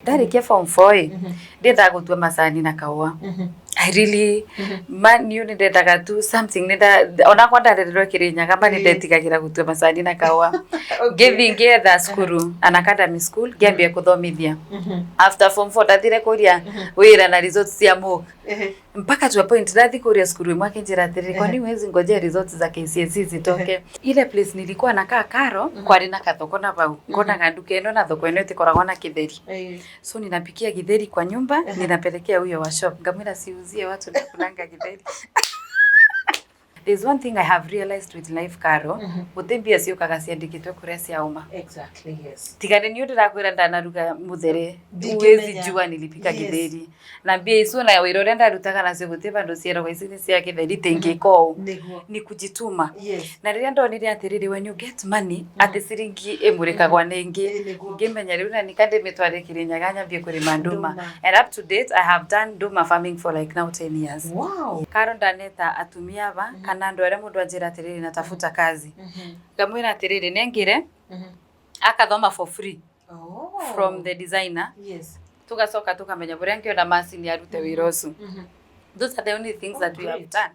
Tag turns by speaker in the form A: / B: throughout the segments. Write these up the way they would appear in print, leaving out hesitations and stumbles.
A: Ndarĩkia form 4 ĩ, ndiendaga gũtua macani na kahũa. I really ma niĩ nĩ ndendaga tu something nĩ nda onakwa ndarerirwo Kĩrĩnyaga ma nĩ ndetigagĩra gũtua macani na kahũa. Ngĩthiĩ ngĩetha cukuru, an academy school, ngĩambia kũthomithia. After form 4 ndathire kũria wĩra na results cia mock. Mpaka to a point ndathi kũria cukuru ĩmwe akĩnjĩra atĩrĩrĩ, kwani huwezi ngojea results za KCSE zitoke? Ile place nilikuwa nakaa Karo, kwarĩ na kathoko na bau. Ngonaga nduka ĩno na thoko ĩno ĩtikoragwo na gĩtheri. So ninapikia githeri kwa nyumba, ninapelekea huyo wa shop. Ngamwĩra siuzie watu nakulanga githeri. There's one thing I have realized with life, Karo, gũtĩ mbia ciũkaga ciandĩkĩtwo kũrĩa ciauma.
B: Exactly, yes.
A: Tiga nĩ niĩ ndĩrakwĩra ndanaruga mũthere,
B: Ndingĩmenya.
A: huwezi jua nilipika githeri. Na mbia icio na wĩra ũrĩa ndarutaga nacio gũtirĩ vandũ cieragwo ici nĩ cia gĩtheri tingĩka ũũ.
B: Nĩguo.
A: Ni kujituma.
B: Yes.
A: Na rĩrĩa ndonire atĩrĩrĩ, when you get money, atĩ ciringi ĩmũrĩkagwo nĩ ĩngĩ,
B: Nĩguo.
A: ngĩmenya rĩu na nika ndĩmĩtware Kĩrĩnyaga nyambie kũrĩma ndũma.
B: Ndũma.
A: And up to date I have done ndũma farming for like now 10 years.
B: Wow.
A: Karo ndaneta atumia aba kana andũ arĩa mũndũ anjĩra atĩrĩrĩ natafuta kazi. Ngamwĩra atĩrĩrĩ nengire akathoma for free
B: Oh.
A: from the designer.
B: Yes.
A: Tugacoka tukamenya bũrĩa angĩona macini arute wĩra ũcio. Those are the only things
B: Oh,
A: that we have
B: great.
A: done.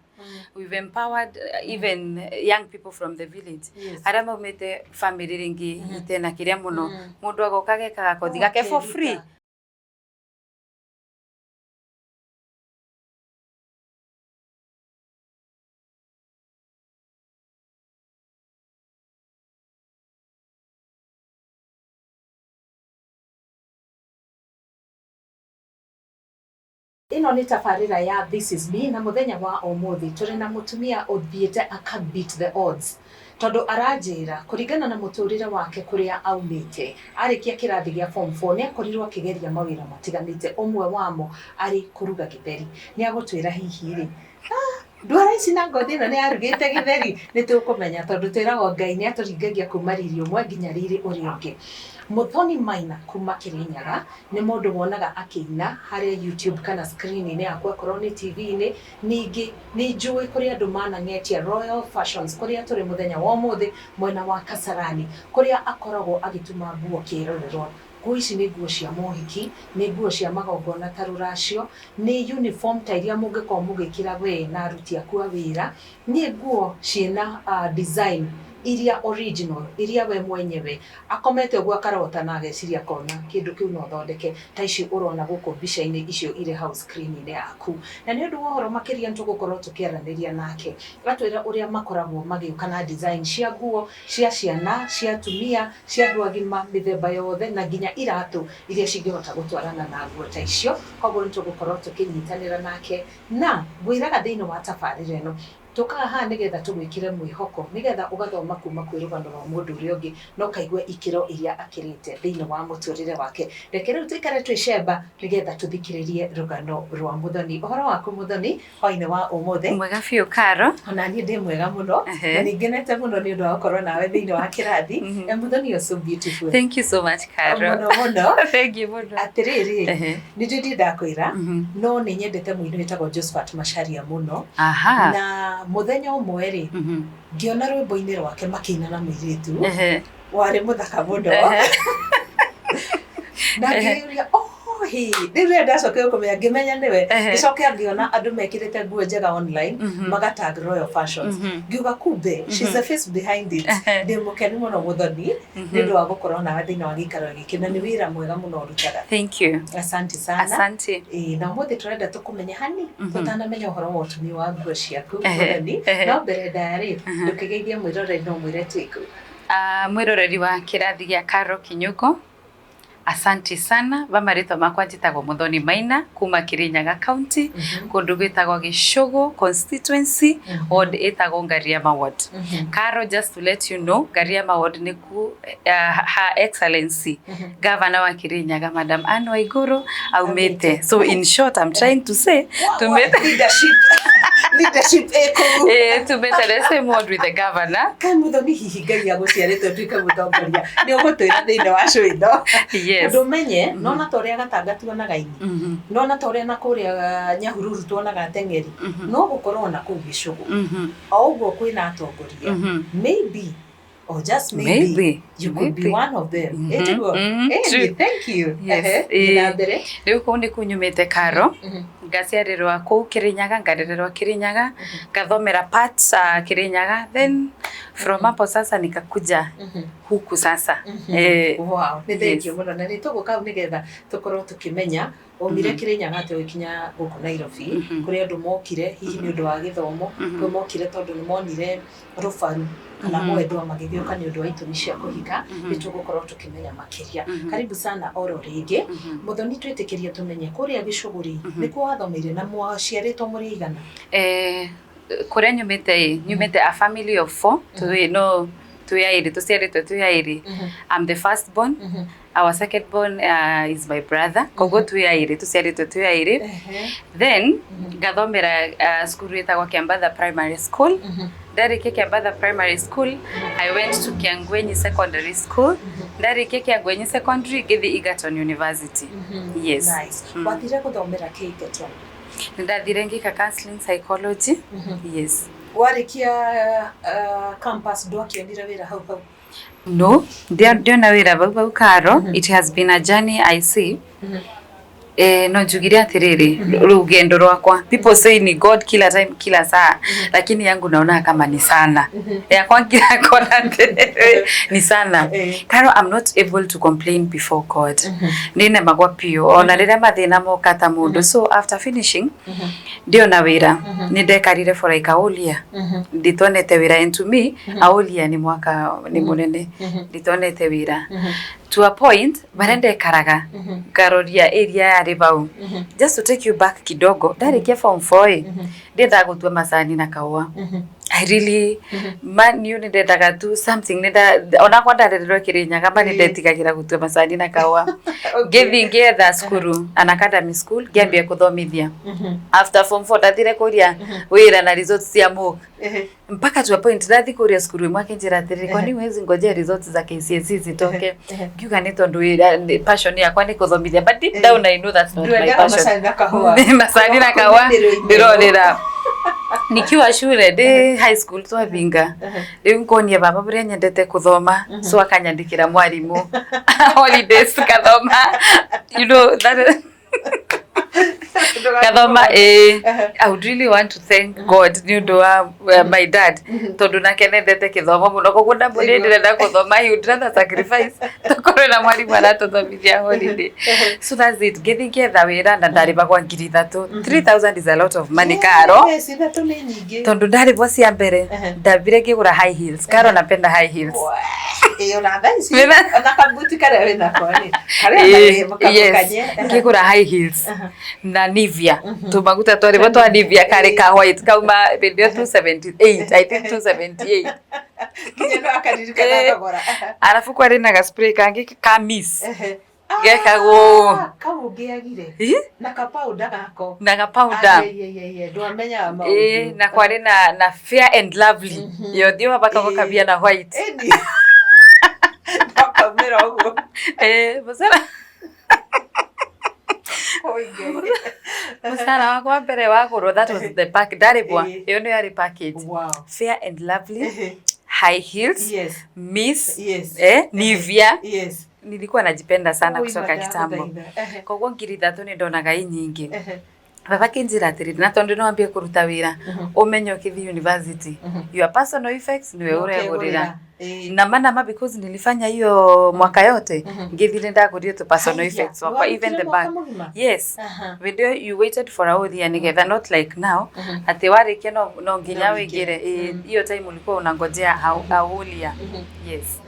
A: We've empowered even young people from the village.
B: Yes.
A: Arĩa maumĩte family rĩngĩ itena kĩrĩa mũno, mũndũ agoka ageka gakothi gake for free.
B: Ĩno nĩ tabarĩra ya This is Me, na mũthenya wa ũmũthĩ tũrĩ na mũtumia ũthiĩte aka beat the odds, tondũ aranjĩra kũringana na mũtũrĩre wake kũrĩa aumĩte, arĩkia kĩrathi gĩa form 4 nĩ akorirwo akĩgeria mawĩra matiganĩte, ũmwe wamo arĩ kũruga gĩtheri. Nĩ agũtwĩra hihi rĩ ndwara ici na ngothi ĩno nĩ arugĩte gĩtheri, nĩ tũkũmenya, tondũ twĩragwo Ngai nĩ atũringagia kuma riri ũmwe nginya riri ũrĩa ũngĩ. Muthoni Maina kuma Kĩrĩnyaga nĩ mũndũ wonaga akĩina harĩa YouTube kana screen-inĩ yaku akorwo nĩ TV-inĩ. Ningĩ nĩ njũĩ kũrĩ andũ manang'etia Royal Fashions kũrĩa tũrĩ mũthenya wa ũmũthĩ mwena wa Kasarani, kũrĩa akoragwo agĩtuma nguo kĩrorerwa. Nguo ici nĩ nguo cia mohiki, nĩ nguo cia magongona ta rũracio, nĩ uniform ta iria mũngĩkorwo mũgĩkĩra we na aruti aku a wĩra, nĩ nguo ciĩna design iria original, iria we mwenyewe akomete ũguo akarota na ageciria akona kĩndũ kĩu no ũthondeke ta ici ũrona gũkũ mbica-inĩ icio irĩ hau screen-inĩ yaku. Na nĩ ũndũ wa ũhoro makĩria nĩ tũgũkorwo tũkĩaranĩria nake atwĩre ũrĩa makoragwo magĩũka na design cia nguo cia ciana, cia atumia, cia andũ agima, mĩthemba yothe, na nginya iratũ iria cingĩhota gũtwarana na nguo ta icio. Koguo nĩ tũgũkorwo tũkĩnyitanĩra nake, na ngwĩraga thĩinĩ wa tabarĩra ĩno tũkaga haha nĩgetha tũgwĩkĩre mwĩhoko, nĩgetha ũgathoma kuma kwĩ rũgano rwa mũndũ ũrĩa ũngĩ na ũkaigua ikĩro iria akĩrĩte thĩinĩ wa mũtũrĩre wake. Reke rĩu tũikare twĩ cemba nĩgetha tũthikĩrĩrie rũgano rwa Muthoni. Ũhoro waku Muthoni hwainĩ wa ũmũthĩ?
A: Mwega biũ, Karo.
B: Ona niĩ ndĩ mwega mũno na nĩ ngenete mũno nĩ ũndũ wa gũkorwo nawe thĩinĩ wa kĩrathi. Muthoni, you're so beautiful.
A: Thank you so much, Karo.
B: Mũno mũno.
A: Thank you mũno.
B: Atĩrĩrĩ, nĩ njũĩ ndirĩ ndakwĩra, no nĩ nyendete mũini wĩtagwo Josephat Macharia mũno. Na mũthenya ũmwe rĩ, ngĩona rwĩmbo-inĩ rwake makĩina na mũirĩtu warĩ mũthaka mũno, na ngĩyũria, oh, hi rĩu rĩrĩa ndacokire kũmenya ngĩmenya nĩwe. Ngĩcoka ngĩona andũ mekĩrĩte nguo njega online, magatag Royal Fashions, ngiuga kumbe she's the face behind it. Ndĩ mũkenu mũno Muthoni nĩ ũndũ wa gũkorwo nawe thĩinĩ wa gĩikaro gĩkĩ, na nĩ wĩra mwega mũno ũrutaga.
A: Thank you.
B: Asante sana.
A: Asante.
B: Ĩĩ, na ũmũthĩ tũrenda tũkũmenye hani tũtanamenya ũhoro wa ũtumi wa nguo ciaku, Muthoni. No mbere ndaya rĩ, ndũkĩgeithie mwĩroreri no mwĩre twĩkũ.
A: Mwĩroreri wa kĩrathi gĩa Karo Kinyugo, asante sana. Va marĩtwa makwa njĩtagwo Muthoni Maina kuma Kirinyaga County, kũndũ gwĩtagwo Gĩcũgũ constituency, ward ĩtagwo Ngariama ward. Karo, just to let you know, Ngariama ward nĩkuo Her Excellency Governor wa Kirinyaga Madam Anne Waiguru aumĩte. So in short, I'm trying to say tumĩte
B: Leadership ĩkũu.
A: Tumĩte the same ward with the governor.
B: Kaĩ Muthoni hihi Ngai agũciarĩte ũtuĩke mũtongoria? Nĩ ũgũtwĩra thĩinĩ wa show ĩno.
A: Yes.
B: Ũndũ ũmenye nona ta ũrĩa Gatanga tuonaga ini, nona ta ũrĩa na kũrĩa Nyahururu tuonaga ateng'eri, no gũkorwo na kũu Gĩcũgũ o ũguo kwĩna atongoria, maybe or just maybe,
A: Maybe.
B: You could be
A: Maybe.
B: one of them. Ĩtiguo?
A: True.
B: Thank you.
A: Yes.
B: Ehe, thiĩ na mbere.
A: Rĩu kũu nĩ kunyumĩte Karo, ngaciarĩrwa kũu Kirinyaga, ngarererwa Kirinyaga, ngathomera parts Kirinyaga, then from hapo sasa nikakuja huku sasa.
B: Wow, nĩ
A: Yes.
B: thank you mũno, na nĩ tũgũka hau nĩgetha tũkorwo tũkĩmenya umire Kirinyaga atĩ ũgĩkinya gũkũ Nairobi. Kũrĩ andũ mokire hihi nĩ ũndũ wa gĩthomo, kwĩ mokire tondũ nĩ monire rũbaru kana mwendwa, magĩgĩũka nĩ ũndũ wa itũmi cia kũhika. Nĩ tũgũkorwo tũkĩmenya makĩria. Karibu sana oro rĩngĩ. Mũthoni, twĩtĩkĩrie tũmenye kũrĩa Gĩcũgũrĩ nĩkuo wathomeire, na mwaciarĩtwo mũrĩ aigana?
A: Kũrĩa nyumĩte ĩ, nyumĩte a family of four. Twĩ no twĩ aĩrĩ, tũciarĩtwo twĩ aĩrĩ. I'm the first born. Our second born is my brother, koguo twĩ aĩrĩ, tũciarĩtwo twĩ aĩrĩ. Then ngathomera cukuru ĩtagwo Kiambatha Primary School. Ndarĩkia Kiambatha Primary School, I went to Kiangwenyi Secondary School. Ndarĩkia Kiangwenyi Secondary, ngĩthiĩ Egerton University. Yes.
B: Nice. Wathire gũthomera kĩ Egerton?
A: Nĩndathire ngĩka counseling psychology. Yes.
B: Warĩkia campus, ndwakĩonire wĩra hau hau?
A: No, ndiona wĩra bau bau, Karo. It has been a journey, I see. No njugire atiriri, rugendo rwakwa, people say ni God kila time, kila saa, lakini yangu naona kama ni sana yakwa kila kona, atiriri ni sana. Karo, I'm not able to complain before God. Nĩnemagwa piũ ona rĩrĩa mathĩna moka ta mũndũ. So after finishing, ndiona wĩra. Nĩ ndekarire for like a whole year nditonete wĩra, and to me a whole year nĩ mwaka nĩ mũnene. Nditonete wĩra to a point barĩa ndekaraga ngaroria area yarĩ bau. Just to take you back kidogo, ndarĩkia form 4 ĩ, ndiendaga gũtua macani na kahũa. I really ma niĩ nĩ ndendaga tu something, nĩ onakwa ndarererwo Kirinyaga, ma nĩ ndetigagĩra gũtua macani na kahũa. Ngĩthiĩ ngĩetha cukuru, an academy school, ngĩambia kũthomithia after form 4. Ndathire kũria wĩra na results cia mock, mpaka to a point ndathi kũria cukuru ĩmwe, akĩnjĩra atĩrĩrĩ, "Kwani huwezi ngojea results za KCSE zitoke?" Ngiuga nĩ tondũ wĩra passion yakwa nĩ kũthomithia, but deep down I know that's not my
B: Ndwendaga
A: passion.
B: macani na kahũa.
A: Macani na kahũa ndĩrorĩra nikiwa shule, ndĩ high school, twabinga rĩu ngonia baba ũrĩa nyendete kũthoma, so akanyandĩkĩra mwarimũ holidays kathoma, you know that gathoma. I would really want to thank God nĩ ũndũ wa my dad, tondũ nake nendete gĩthomo mũno, koguo ndamwĩrire ndĩrenda gũthoma, he would rather sacrifice tũkorwo na mwarimũ aratũthomithia holiday. So that's it. Ngĩthiĩ ngĩetha wĩra na ndarĩbagwa 3000. 3000 is a lot of money, Karo.
B: Yes, 3,000 nĩ nyingĩ.
A: Tondũ ndarĩbwo cia mbere, ndambire ngĩgũra high heels. Karo, napenda high heels.
B: Ĩĩ, ona thaa ici ona kabuti karĩa wĩnako rĩ, karĩa
A: Yes, ngĩgũra high heels na Nivea, tũmaguta twarĩbwo twa Nivea karĩ ka white, kauma hĩndĩ ĩyo 278, I think 278.
B: Nginya no akaririkana thogora.
A: Arabu kwarĩ na gaspray kangĩ ka Miss gekagwo.
B: Kau ũngĩagire na kapauda gako.
A: Na gapauda.
B: Ndwamenyaga
A: Ĩ,
B: maũndũ.
A: Na kwarĩ na Fair and Lovely yothiĩ wabakagwo kabia na white.
B: Ĩni ndakaumĩra ũguo.
A: Mũcara
B: Oi, Ngai.
A: Mũcara wakwa wa mbere wagũrwo, that was the pack ndarĩbwa. Ĩyo nĩyo yarĩ package: Fair and Lovely, high heels, Miss, Nivea. Nilikuwa najipenda sana
B: Oi,
A: kutoka
B: madam,
A: kitambo.
B: thaitha.
A: Koguo 3000 nĩ ndonaga i nyingĩ. Baba akĩnjĩra atĩrĩrĩ, na tondũ no wambie kũruta wĩra, ũmenye ũkĩthiĩ university, your personal effects nĩwe ũregũrĩra. Nama nama, because nilifanya hiyo mwaka yote, ngĩthire ndagũrire tu personal effects wakwa, even the bag. Yes, hĩndĩ ĩyo you waited for a whole year nĩgetha, not like now atĩ warĩkia no nginya
B: No wĩingĩre.
A: wĩingĩre. Hiyo time ulikuwa unangojea a whole year. Yes.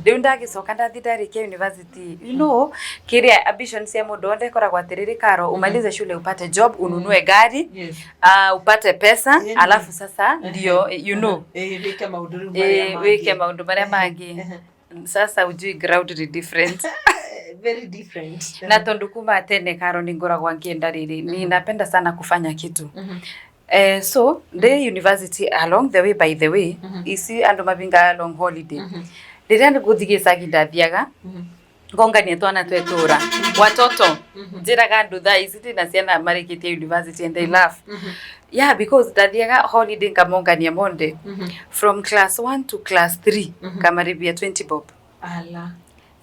A: Rĩu ndagĩcoka ndathi ndarĩkia university, you know kĩrĩa ambition cia mũndũ wothe ĩkoragwo atĩrĩrĩ, Karo, umalize shule, upate job, ununue gari, upate pesa, alafu sasa ndio you know
B: Wĩke maũndũ rĩu marĩa
A: wĩke
B: mangĩ.
A: Maũndũ marĩa mangĩ. Sasa ujui ground ni different.
B: Very different.
A: Na tondu kuma tene, Karo, nĩ ngoragwo ngĩenda rĩrĩ, ninapenda sana kufanya kitu. So ndĩ university, along the way, by the way, ici andũ mabingaga long holiday, rĩrĩa ngũthiĩ gĩcagi, ndathiaga ngongania twana twetũra watoto. Njĩraga andũ thaa ici ndĩna ciana marĩkĩtie university and they laugh. Yeah, because ndathiaga holiday ngamongania monde from class 1 to class 3, ngamarĩbia 20 bob.
B: Ala.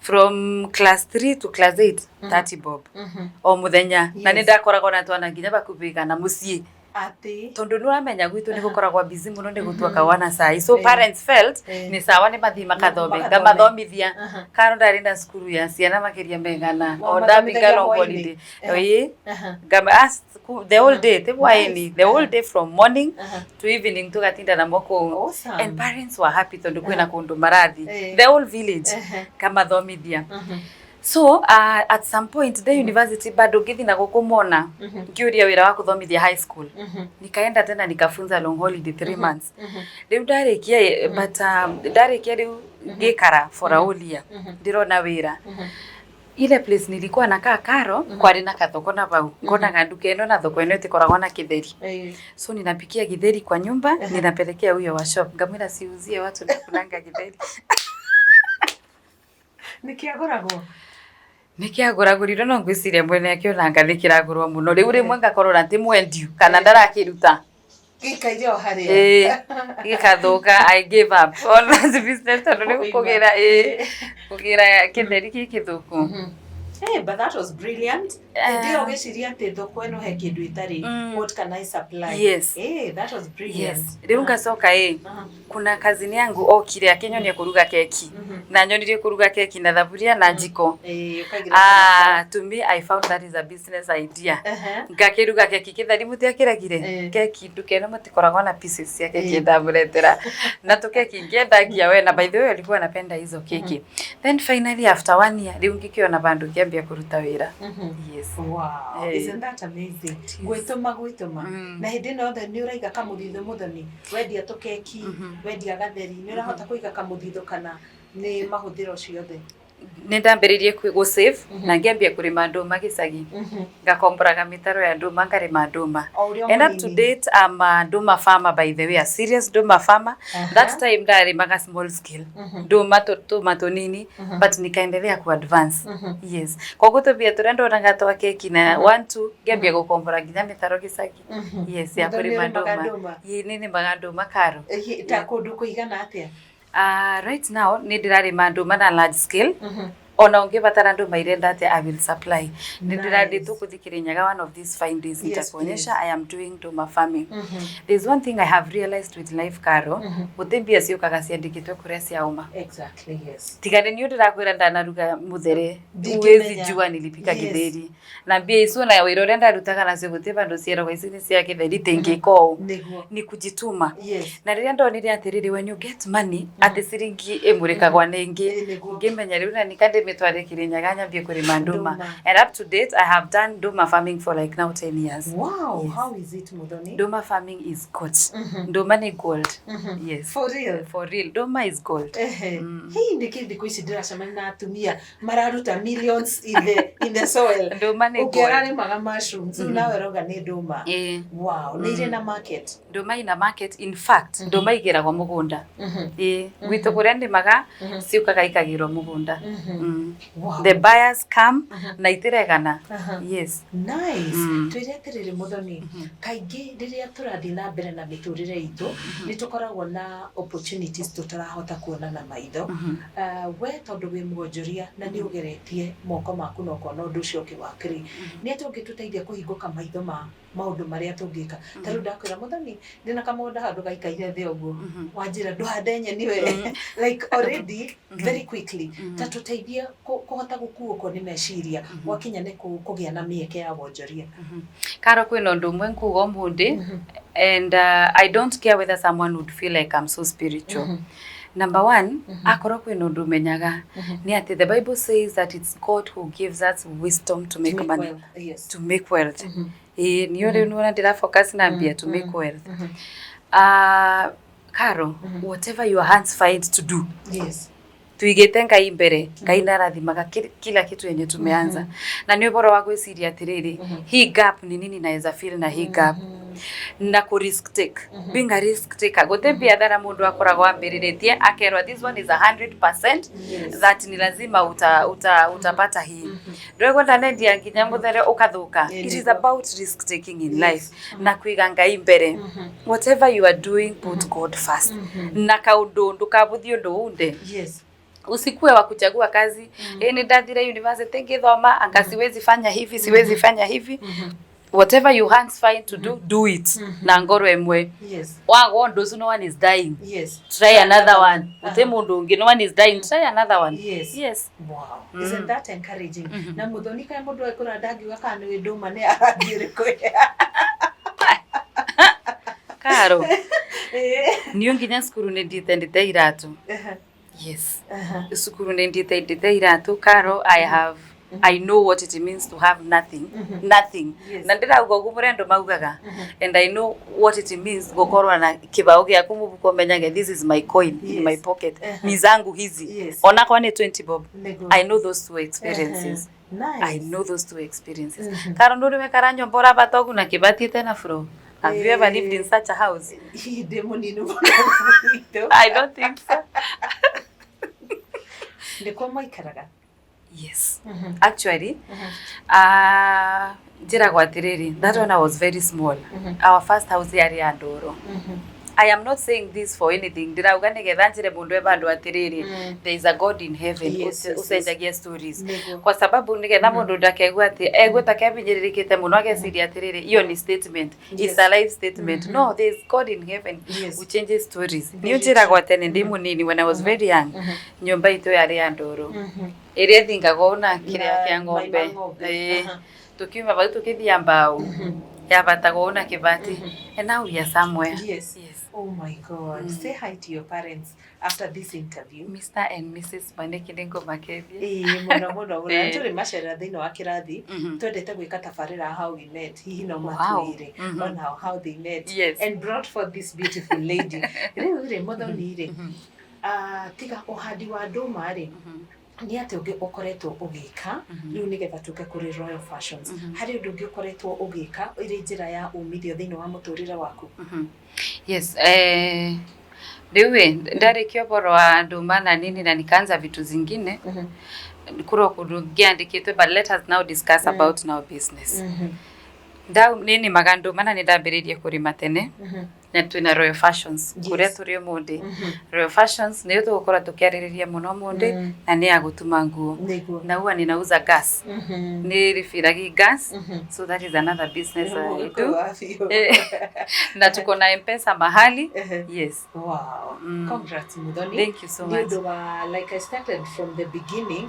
A: From class 3 to class 8, 30 bob o muthenya, na nĩ ndakoragwo na twana nginya bakubi igana muciĩ.
B: Atĩ?
A: Tondu nĩ ũramenya gwitũ nĩ gũkoragwo busy mũno nĩ gũtua kaũa na cai, so parents felt nĩ sawa nĩ mathiĩ makathome.
B: Makathome.
A: Ngamathomithia. Karo ndarĩ na cukuru ya ciana makĩria megana o
B: Wamathomithagĩa
A: ndabinga long
B: hwaĩ-inĩ?
A: holiday. Ĩĩ. Ngama ask the whole day, ti hwaĩ-inĩ, the whole day from morning to evening, tugatinda namo kũu. And parents were happy tondu kwĩna kũndũ marathi, the whole village kamathomithia. So at some point the university bado ngithi na gũkũ mona ngiũria wĩra wa kũthomithia high school. Nikaenda tena nikafunza long holiday 3 months. Rĩu ndarĩkia, but ndarĩkia rĩu ngĩkara for a whole year ndĩrona wĩra. Ile place nilikuwa nakaa, Karo, kwarĩ na kathoko na bau ngonaga nduka ĩno na thoko ĩno ĩtĩkoragwo na kĩtheri. So ninapikia githeri kwa nyumba, ninapelekea huyo wa shop, ngamwĩra siuzie watu nakulanga githeri.
B: Nĩkĩagũragwo?
A: Nĩkĩagũragũrirwo, no ngwĩciria mwene akĩonanga nĩkĩragũrwo mũno. Rĩu rĩmwe ngakorwo na ti mwendiu kana ndarakĩruta.
B: Gĩikaire o harĩa.
A: Ĩĩ, gĩkathũka. I gave up on that business tondũ rĩu
B: Ũima.
A: kũgĩra, ĩĩ, kũgĩra kĩtheri gĩ kĩthũku.
B: Hey, but that was brilliant. Hĩndĩ ĩyo ũgĩciria atĩ thoko ĩno he kĩndũ ĩtarĩ. What can I supply?
A: Yes.
B: Hey, that was brilliant.
A: Yes, rĩu ngacoka, ĩ, kuna kazini yangu okire akĩnyonia kũruga keki, na nyonirie kũruga keki na thaburia na njiko.
B: Ĩĩ, ũkaigĩra.
A: Ah, to me I found that is a business idea. Ngakĩruga keki kĩtheri mũtiakĩregire. Keki nduka ĩno mũtikoragwo na pieces cia keki. Ndamũretera na tũkeki ngĩendagia we, na by the way alikuwa anapenda hizo keki. Then finally after one year rĩu ngĩkĩona bandũ ngĩambia kũruta wĩra. Yes.
B: Wow, isn't that amazing?
A: It is.
B: Gwĩtũma gwĩtũma. Na hĩndĩ ĩno yothe nĩ ũraiga kamũthithũ, Mũthoni? Wendia tũkeki, wendia gatheri, nĩ ũrahota kũiga kamũthithũ kana nĩ mahũthĩro ciothe?
A: Nĩ ndambĩrĩirie gũ save na ngĩambia kũrĩma ndũma gĩcagi, ngakomboraga mĩtaro ya ndũma, ngarĩma ndũma.
B: O ũrĩa o
A: And up to
B: mũnini.
A: date I'm a ndũma farmer, by the way, a serious ndũma farmer. That time ndarĩmaga small scale ndũma, tũma tũnini, but nikaendelea ku advance. Yes, koguo tũmbia tũrĩa ndonaga twa keki na one two, ngĩambia gũkombora nginya mĩtaro gĩcagi, yes, ya
B: Mũthoni,
A: kũrĩma
B: ũrĩmaga
A: ndũma.
B: ndũma?
A: Ĩĩ, nĩ nĩmaga ndũma, Karo.
B: Ta kũndũ kũigana atĩa?
A: Right now nĩ ndĩrarĩma ndũma na large scale. Ona ũngĩbatara ndũma irenda atĩa, I will supply. Nĩ ndĩrathiĩ tũkũthiĩ Kirinyaga one of these fine days, nitakuonyesha. I am doing ndũma farming. There's one thing I have realized with life, Karo, gũtĩ mbia ciũkaga ciandĩkĩtwo kũrĩa ciauma. Tiga nĩ niĩ ndĩrakwĩra ndanaruga mũthere.
B: Ndingĩmenya.
A: Huwezi jua nilipika githeri na mbia icio na wĩra ũrĩa ndarutaga nacio, gũtĩ bandũ cieragwo ici nĩ cia gĩtheri tingĩka ũũ. Ni kujituma. Na rĩrĩa ndonire atĩrĩrĩ, when you get money, atĩ ciringi ĩmũrĩkagwa nĩ ĩngĩ,
B: Ĩ, nĩguo.
A: ngĩmenya rĩu na nika ndĩmĩtware Kirinyaga nyambie kũrĩma ndũma.
B: Ndũma.
A: And up to date I have done ndũma farming for like now 10 years.
B: Wow,
A: Yes.
B: how is it, Muthoni?
A: Ndũma farming is good. Ndũma nĩ gold. Yes.
B: For real?
A: For real, ndũma is gold.
B: Ehe. Hii nĩkĩ thikũ ici ndĩracemania na atumia mararuta millions in the soil?
A: Ndũma nĩ
B: Ũngĩ
A: gold.
B: ararĩmaga mushrooms, rĩu nawe ũrauga nĩ ndũma.
A: Ĩĩ.
B: Wow, nĩ irĩ na market?
A: Ndũma ina market. In fact ndũma igĩragwo mũgũnda. Ĩĩ, gwitũ kũrĩa ndĩmaga ciũkaga ikagĩrwo mũgũnda. The buyers come na itiregana. Yes.
B: Nice. Twĩre atĩrĩrĩ, Mũthoni, kaingĩ rĩrĩa tũrathiĩ na mbere na mĩtũrĩre itũ nĩ tũkoragwo na opportunities tũtarahota kuona na maitho. We tondũ wĩ mwonjoria na nĩ ũgeretie moko maku na ũkona ũndũ ũcio ũkĩwakĩrĩ, nĩ atĩa ũngĩtũteithia kũhingũka maitho ma maũndũ marĩa tũngĩka? Ta rĩu ndakwĩra, Mũthoni, ndĩna kamũgũnda handũ gaikaire thĩ ũguo, wanjĩra ndũhande nyeni we, like already very quickly, ta tũteithie kũhota gũkuũkwo nĩ meciria gwakinya nĩ kũgĩa na mĩeke ya wonjoria.
A: Karo, kwĩna ũndũ ũmwe nkuga ũmũthĩ, and I don't care whether someone would feel like I'm so spiritual. Number one, akorwo kwĩna ũndũ ũmenyaga nĩ atĩ the Bible says that it's God who gives us wisdom to make
B: To make
A: money.
B: wealth, yes.
A: To make wealth. Ĩĩ, niyo rĩu nĩwona ndĩra focus na mbia to make wealth. Karo, whatever your hands find to do, tuigĩte Ngai mbere, Ngai nĩarathimaga kila kitu yenye tumeanza. Na nĩ ũhoro wa gwĩciria atĩrĩrĩ, hii gap ni nini naweza fill na hii gap, na kũ risk take, being a risk taker. Gũtĩ biathara mũndũ akoragwo ambĩrĩrĩtie akerwo this one is 100% that ni lazima utapata hii. Ndũrĩkwenda nendia nginya mũthere ũkathũka. It is about risk taking in life na kũiga Ngai mbere. Whatever you are doing, put God first, na kaũndũ ndũkabuthie ũndũ unde. Usikue wa kuchagua kazi. Ni ndathire university ngithoma, anga siwezi fanya hivi, siwezi fanya hivi. Whatever your hands find to do, do it na ngoro emwe. Wagwo undu ucio, no one is dying. Try another one. Ute mundu ungi, no one is dying, try another one. Yes.
B: Wow. Isn't that encouraging? Na Muthoni, kae mundu ekura ndangiuga kana nĩ ndũma nĩ arangi ĩrĩkũ?
A: Karo, niyo nginya cukuru nĩ ndite ndite iratu. Yes, cukuru nĩ ndite ndite iratu. Karo, I know what it means to have nothing, nothing. Na ndĩrauga ũguo mũrĩa andũ maugaga, and I know what it means gũkorwo na kĩbaũ gĩaku mũbuko, menyage this is my coin in my pocket, ni zangu hizi, onakorwo nĩ 20 bob. I know those two experiences.
B: Nice.
A: I know those two experiences. Karo, ndũrĩ wekara nyũmba ũrabata ũguo na kĩbati na floor? Have you ever lived in such a house?
B: Hihi ndĩ mũnini mũno gwitũ.
A: I don't think so.
B: Nĩkuo maikaraga?
A: Yes. Actually, njĩragwo atĩrĩrĩ, that one I was very small. Our first house yarĩ ya ndoro. I am not saying this for anything. Ndĩrauga nĩgetha njĩre mũndũ e vandũ atĩrĩrĩ, there is a God in heaven ũcenjagia stories. Kwa sababu nĩgetha mũndũ ndakegua atĩ egue ta kebinyĩrĩrĩkĩte mũno, ageciria atĩrĩrĩ, iyo ni statement. It's a life statement. No, there is God in heaven who changes stories. Niĩ njĩragwo tene ndĩ mũnini, when I was very young, nyũmba itũ yarĩ ya ndoro ĩrĩa ĩthingagwo na kĩrĩa
B: Na
A: kĩa
B: mai
A: ng'ombe.
B: Ma ng'ombe.
A: Ĩĩ. Tukiuma vau tukithia mbao yabatagwo na kibati, and now we are somewhere. Yes.
B: Oh my God. Say hi to your parents after this interview.
A: Mr and Mrs Maneki, nĩngũmakethia.
B: Ĩĩ, mũno mũno mũno. Tũrĩ macerera thĩinĩ wa kĩrathi, twendete gwĩka tabarĩra "How We Met". Hihi no matwĩre on how they met and brought forth this beautiful lady. Rĩu rĩ, Muthoni rĩ, ah, tiga ũhandi wa ndũma rĩ, nĩ atĩ ũngĩ ũkoretwo ũgĩka rĩu nĩgetha tũke kũrĩ Royal Fashions? Harĩ ũndũ ũngĩ ũkoretwo ũgĩka ĩrĩ njĩra ya umithio thĩinĩ wa mũtũrĩre waku?
A: Yes, rĩu ĩ ndarĩkia ũhoro wa ndũma na nini na nikaanza vitu zingine kũrĩ kũndũ ngĩandĩkĩtwe, but let us now discuss about now business. Nda nĩ nĩmaga ndũma na nĩ ndambĩrĩirie kũrĩma tene, na twĩna Royal Fashions kũrĩa tũrĩ ũmũthĩ. Royal Fashions nĩyo tũgũkorwo tũkĩarĩrĩria mũno ũmũthĩ, na nĩ ya gũtuma nguo, na huwa ninauza gas, nĩ ribiragi gas. So that is another business I do. Na tuko na M-Pesa mahali. Yes.
B: Wow. Congrats, Muthoni.
A: Thank you so
B: Nĩ
A: much.
B: ũndũ wa, like I started from the beginning,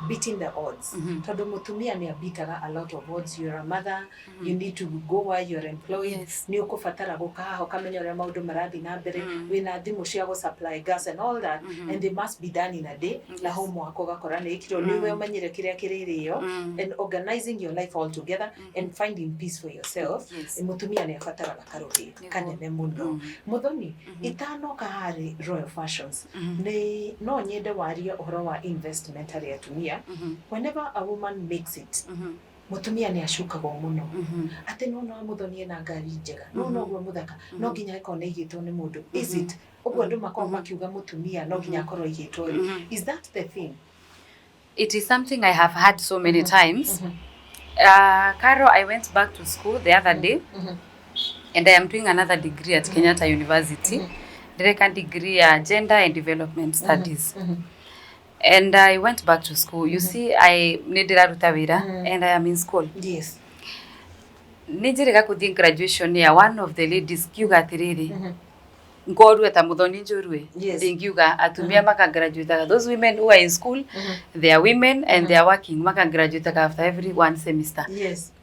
B: beating the odds. Tondũ mũtumia nĩ abitaga a lot of odds. You're a mother, you need to go where you're employed. Nĩ ũkũbatara gũka haha ũkamenya ũrĩa maũndũ marathiĩ na mbere. Wĩna thimũ cia gũ supply gas and all that, and they must be done in a day. Na homework ũgakora nĩ ĩkirwo, nĩwe ũmenyire kĩrĩa kĩrĩrĩo, and organizing your life all together and finding peace for yourself. Mũtumia nĩ abataraga karũhĩ kanene mũno. Muthoni, itanoka harĩ Royal Fashions, nĩ no nyende warie ũhoro wa investment harĩ atumia. Whenever a woman makes it, mũtumia nĩ acukagwo mũno atĩ no no Muthoni ena ngari njega, no no ũguo mũthaka, no nginya ĩkorwo nĩ igĩtwo nĩ mũndũ. Is it ũguo andũ makoragwo makiuga mũtumia no nginya akorwo aigĩtwo rĩ? Is that the thing?
A: It is something I have had so many times. Caro, I went back to school the other day and I am doing another degree at Kenyatta University. Ndĩreka degree ya Gender and Development Studies. And I went back to school. You see, I nĩ ndĩraruta wĩra and I am in school. Nĩ njĩrĩga kũthiĩ graduation ya one of the ladies, ngiuga atĩrĩrĩ, ngorue ta Muthoni Njorue, ndingiuga atumia makagraduataga. Those women who are in school, they are women and they are working, makagraduataga after every one semester,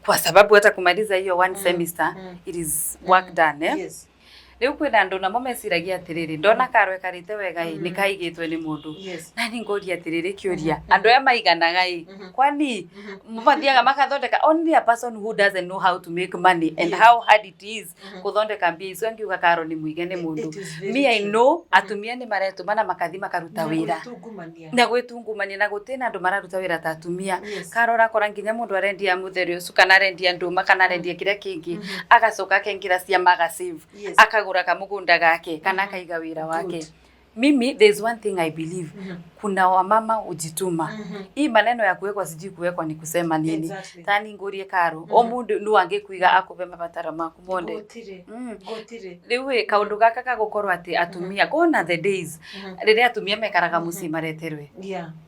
A: kwa sababu hata kumaliza hiyo one semester, it is work done, eh? Rĩu kwĩna andũ namo meciragia atĩrĩrĩ, ndona karo ĩkarĩte wega ĩ, nĩ kaigĩtwe nĩ mũndũ. Na nĩ ngoria atĩrĩrĩ, kĩũria, andũ aya maiganaga ĩ, kwani mathiaga makathondeka? Only a person who doesn't know how to make money and how hard it is gũthondeka mbia icio angiuga karo nĩ mũige nĩ mũndũ.
B: It is very
A: Me, I
B: true.
A: know atumia nĩ maretũma na makathi makaruta
B: Na
A: wĩra
B: gwĩtungumania.
A: Na gwĩtungumania, na gũtĩ na andũ mararuta wĩra ta atumia. Karo, ũrakora nginya mũndũ arendia mũtheri ũcio, kana arendia ndũma, kana arendia kĩrĩa kĩngĩ, agacoka akaingĩra ciama, agasave, akagũra kamũgũnda gake kana akaiga wĩra wake.
B: Good.
A: Mimi, there is one thing I believe. Kuna wamama hujituma. Hii maneno ya kuwekwa, sijui kuwekwa ni kusema nini. Tani ngurie karo o mundu nu angikuiga akuve mabataro maku monde.
B: Gũtirĩ. Gũtirĩ.
A: Riu ĩ kaundu gaka gagukorwo ati atumia, gone are the days riria atumia mekaraga mucii mareterwe.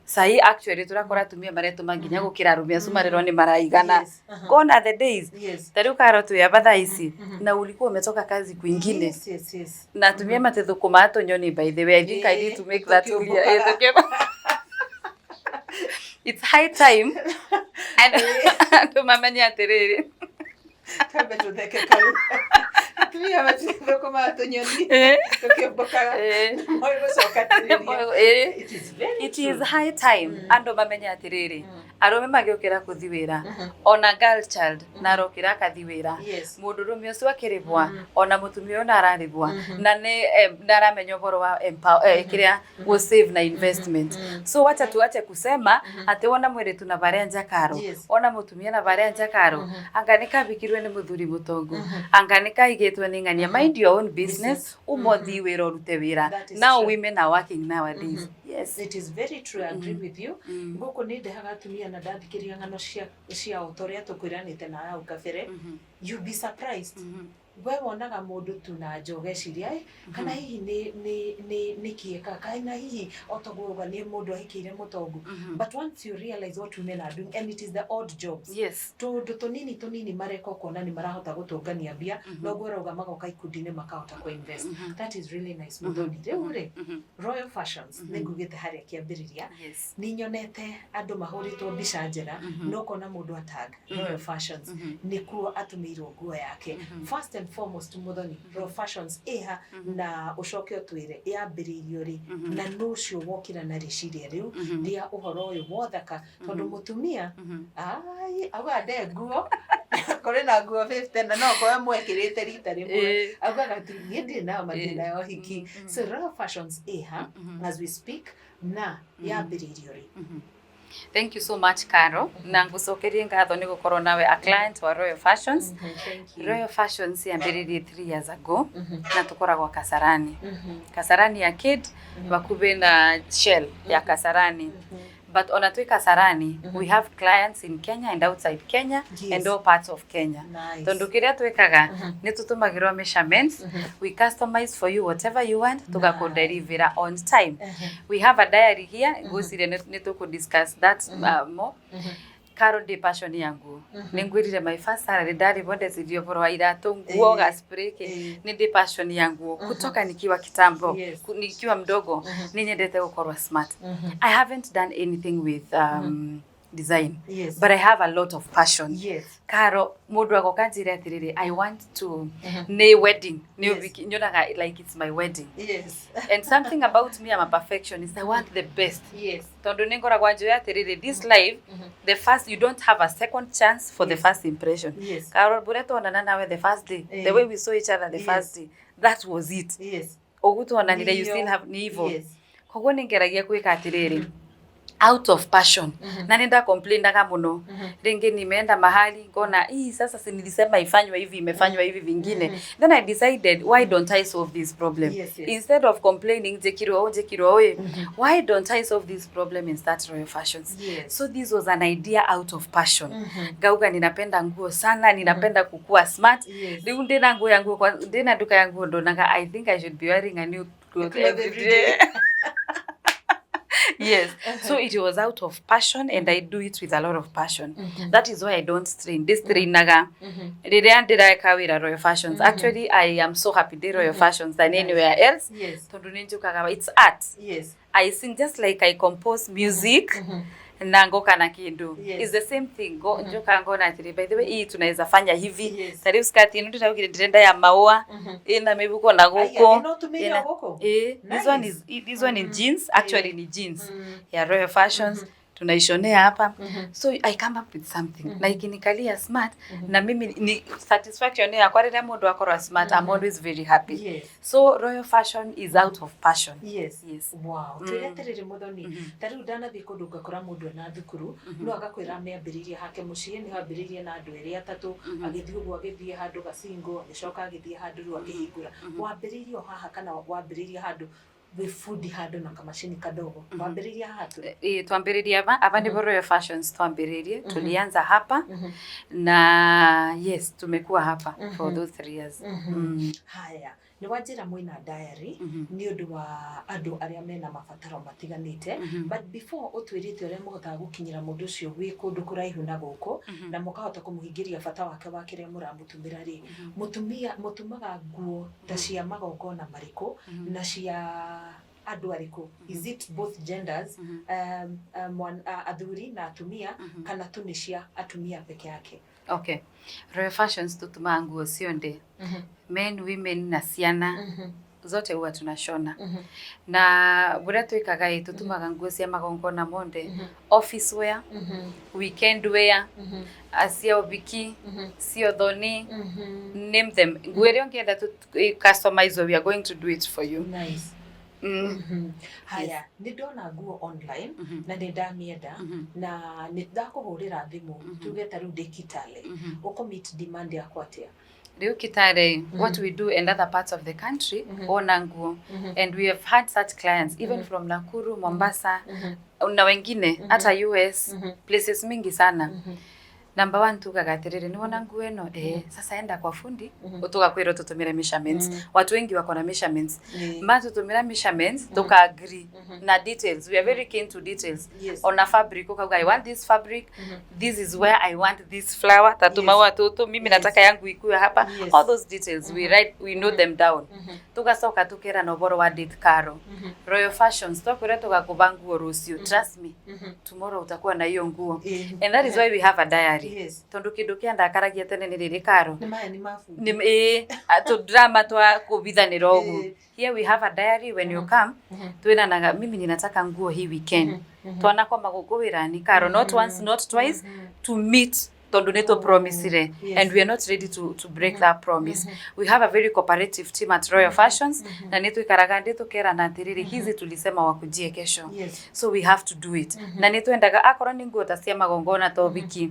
A: Sahi actually turakora atumia maretuma nginya gukira arume acu marerwo ni maraigana. Gone are the days. Ta riu karo twi aba thaa ici na ulikuwa umetoka kazi kwingine na atumia matithukuma tunyoni. By the way, I think I need to make that clear. Eh, it's high time and andu mamenye atiriri.
B: Kambe tũtheke kau. Atumia matithũkũmaga tũnyoni. Tũkĩũmbũkaga. Moĩ gũcokanĩrĩria. It is very
A: It is
B: true.
A: High time andu mamenye atiriri, arume magiukira kuthi wira, ona girl child na arokira akathi wira, mundurume ucio akiribwa, ona mutumia uyu araribwa na ni naramenya ũhoro wa kiria go save na investment. So wacha tuache kusema ati wona mwiritu na varia njakaro, ona mutumia na varia njakaro, anga nikabikirwe ni muthuri mutongu, anga nikaigitwe ni ng'ania. Mind your own business, umothi wira urute wira.
B: That is
A: Now
B: true.
A: women are working nowadays, yes.
B: It is very true, I agree with you. Gũkũ nĩ ndehaga atumia na ndathikĩria ng'ano cia ciao ta ũrĩa tũkwĩranĩte na hau kabere. You be surprised. We wonaga mũndũ tu na nja ũgeciria, "Eh, kana hihi nĩ kĩeka, kana hihi otoguo uga nĩ mũndũ ahikĩire mũtongu." But once you realize what women are doing, and it is the odd jobs, tũndũ tũnini tũnini mareka, ũkona nĩ marahota gũtũngania mbia, noguo ũrauga magoka ikundi-inĩ makahota kũ-invest. That is really nice. Muthoni, rĩu rĩ, Royal Fashions, nĩ ngugĩte harĩa kĩambĩrĩria, nĩ nyonete andũ mahũrĩtwo mbica njega, no ũkona mũndũ atag Royal Fashions, nĩkuo atũmĩirwo nguo yake. First and foremost, Muthoni, Royal Fashions ĩha, na ũcoke ũtwĩre yambĩrĩirio rĩ, na nũ ũcio wokĩra na rĩciria rĩu rĩa ũhoro ũyũ wothaka, tondũ mũtumia ai auga nde nguo, kũrĩ na nguo 50 na no korwe mwekĩrĩte rita rĩmwe, augaga tu niĩ ndirĩ nayo mathĩna ya ũhiki. So Royal Fashions ĩha as we speak, na yambĩrĩirio rĩ?
A: Thank you so much, Caro, na ngucokerie ngatho nĩ gũkorwo nawe a client wa Royal Fashions.
B: Thank you.
A: Royal Fashions yambĩrĩirie 3 years ago na tũkoragwo Kasarani, Kasarani Arcade, hakuhĩ na Shell ya Kasarani. But ona twĩ Kasarani, we have clients in Kenya and outside Kenya and all parts of Kenya.
B: Nice.
A: Tondu kiria twikaga nĩ tũtũmagĩrwo measurements, we customize for you whatever you want, tũgakũdelivera on time. We have a diary here, ngwĩciria nĩ tũkũ discuss that more. Caro, ndĩ passion ya nguo. Nĩ ngwĩrire my first salary ndarĩbwo ndecirie ũhoro wa iratũ, nguo, ga spray kĩ. Nĩ ndĩ passion ya nguo kutoka nikiwa kitambo. Nikiwa mdogo nĩ nyendete gũkorwo smart. I haven't done anything with design, but I have a lot of passion. Karo, mundu agoka njire atiriri, I want to nĩ wedding, nĩ ũhiki, nyonaga like it's my wedding. And something about me, I'm a perfectionist. I want the best, tondu nĩ ngoragwo njũĩ atĩrĩrĩ, this life, the first, you don't have a second chance for the first impression. Karo, buria tuonana nawe the first day, the way we saw each other the first day, that was it. Ũguo tuonanire, you
B: Nĩyo.
A: still have nĩ ivo. Koguo nĩ ngeragia gwĩka atĩrĩrĩ out of passion, na nĩ ndacomplainaga mũno. Rĩngĩ nimeenda mahali ngona hii sasa, si nilisema ifanywe hivi, imefanywa hivi vingine. Then I decided, why don't I solve this problem? Instead of complaining njĩkirwo ũũ, njĩkirwo ũũ, why don't I solve this problem and start Royal Fashions? So this was an idea out of passion. Ngauga ninapenda nguo sana, ninapenda kukua smart. Rĩu ndĩna nguo ya nguo ndĩna nduka ya nguo, ndonaga I think I should be wearing a new cloth
B: Cloth
A: every
B: every
A: day. Yes, so it was out of passion, and I do it with a lot of passion. That is why I don't strain. Ndistrainaga rĩrĩa ndĩreka wĩra Royal Fashions. Actually, I am so happy ndĩ Royal Fashions than anywhere else, tondu nĩ njũkaga, it's art. I sing just like I compose music na ngoka na kindu. It's the same thing. Go njoka ngona atĩrĩ, by the way, hii tunaweza fanya hivi. Ta rĩu skirt ĩno ndĩraugire ndĩrenda ya maũa, ĩna mĩbuko na
B: Aya,
A: gũkũ.
B: ĩno ũtumĩire gũkũ?
A: Eh, this one
B: Nice.
A: is, this one in jeans, actually ni jeans ya Royal Fashions, tunaishonea hapa. So I come up with something na ikinikalia smart, na mimi ni satisfaction yakwa rĩrĩa mũndũ akorwo smart. I'm always very happy. So Royal Fashion is out of passion. Yes.
B: Wow. Twĩre atĩrĩrĩ, Muthoni, ta rĩu ndanathiĩ kũndũ ngakora mũndũ ena thukuru, no agakwĩra amĩambĩrĩirie hake mũciĩ, nĩho ambĩrĩirie na andũ erĩ atatũ, agĩthiĩ ũguo, agĩthiĩ handũ gacingo, agĩcoka agĩthiĩ handũ rĩu akĩhingũra. Wambĩrĩirie o haha kana wambĩrĩirie handũ? Wĩ bundi handũ na kamacini kadogo. Wambĩrĩirie haha tu?
A: Ĩĩ, twambĩrĩrie aba aba nĩbo Royal Fashions twambĩrĩrie. Tulianza hapa na yes, tumekuwa hapa for those 3 years.
B: Haya, nĩ wanjĩra mwĩna diary nĩ ũndũ wa andũ arĩa mena mabataro matiganĩte, but before ũtwĩrĩte ũrĩa mũhotaga gũkinyĩra mũndũ ũcio wĩ kũndũ kũraihu na gũkũ na mũkahota kũmũhingĩria bata wake wa kĩrĩa mũramũtũmĩra rĩ, mũtumia mũtumaga nguo ta cia magongona marĩkũ na cia andũ arĩkũ? Is it both genders, athuri na atumia, kana tu nĩ cia atumia peke yake?
A: Okay, Royal Fashions tutumaga nguo cionde, men, women na ciana zote huwa tunashona. Na buria twikaga ĩ, tutumaga nguo cia magongona monde, office wear, weekend wear, cia ũhiki, cia ũthoni, name them, nguo ĩrĩa ũngĩenda tu customize, we are going to do it for you.
B: Nice. Haya, nĩ ndona nguo online na nĩ ndamĩenda na nĩ ndakũhũrĩra thimũ, tuge ta rĩu ndĩ Kitale, ũkũ meet demand yakwa atĩa?
A: Rĩu Kitale, what we do in other parts of the country, wona nguo, and we have had such clients even from Nakuru, Mombasa na wengine hata US, places mingi sana. Number one, tugaga atiriri, nĩ wona nguo ĩno, sasa enda kwa fundi, tugakwĩrwo tũtũmĩre measurements. Watu wengi wako na measurements. Matũtũmĩra measurements, tuka agree na details. We are very keen to details. Ona fabric, ukauga, "I want this fabric, this is where I want this flower, tatu maua tutu, mimi nataka yangu ikuwe hapa." All those details we write, we note them down. Tugacoka tukerana ũhoro wa date. Caro, Royal Fashions twakwĩra tũgakũba nguo rũciũ, trust me, tomorrow utakuwa na hiyo nguo. And that is why we have a diary, tondu kindu kia ndakaragia tene nĩ rĩrĩ, Karo.
B: Nĩ maya nĩ mabundi.
A: Nĩ ĩĩ, tũ drama twa kũbithanĩra ũguo. Here we have a diary. When you come, twĩranaga, "Mimi ninataka nguo hii weekend." Twanakoma gũkũ wĩra-ni, Karo, not once, not twice, to meet tondu nĩ tũpromisire and we are not ready to break that promise. We have a very cooperative team at Royal Fashions na nĩ twikaraga ndĩ tũkerana atĩrĩrĩ, hizi tulisema wakujie kesho, so we have to do it. Na nĩ twendaga akorwo nĩ nguo ta cia magongona ta ũhiki,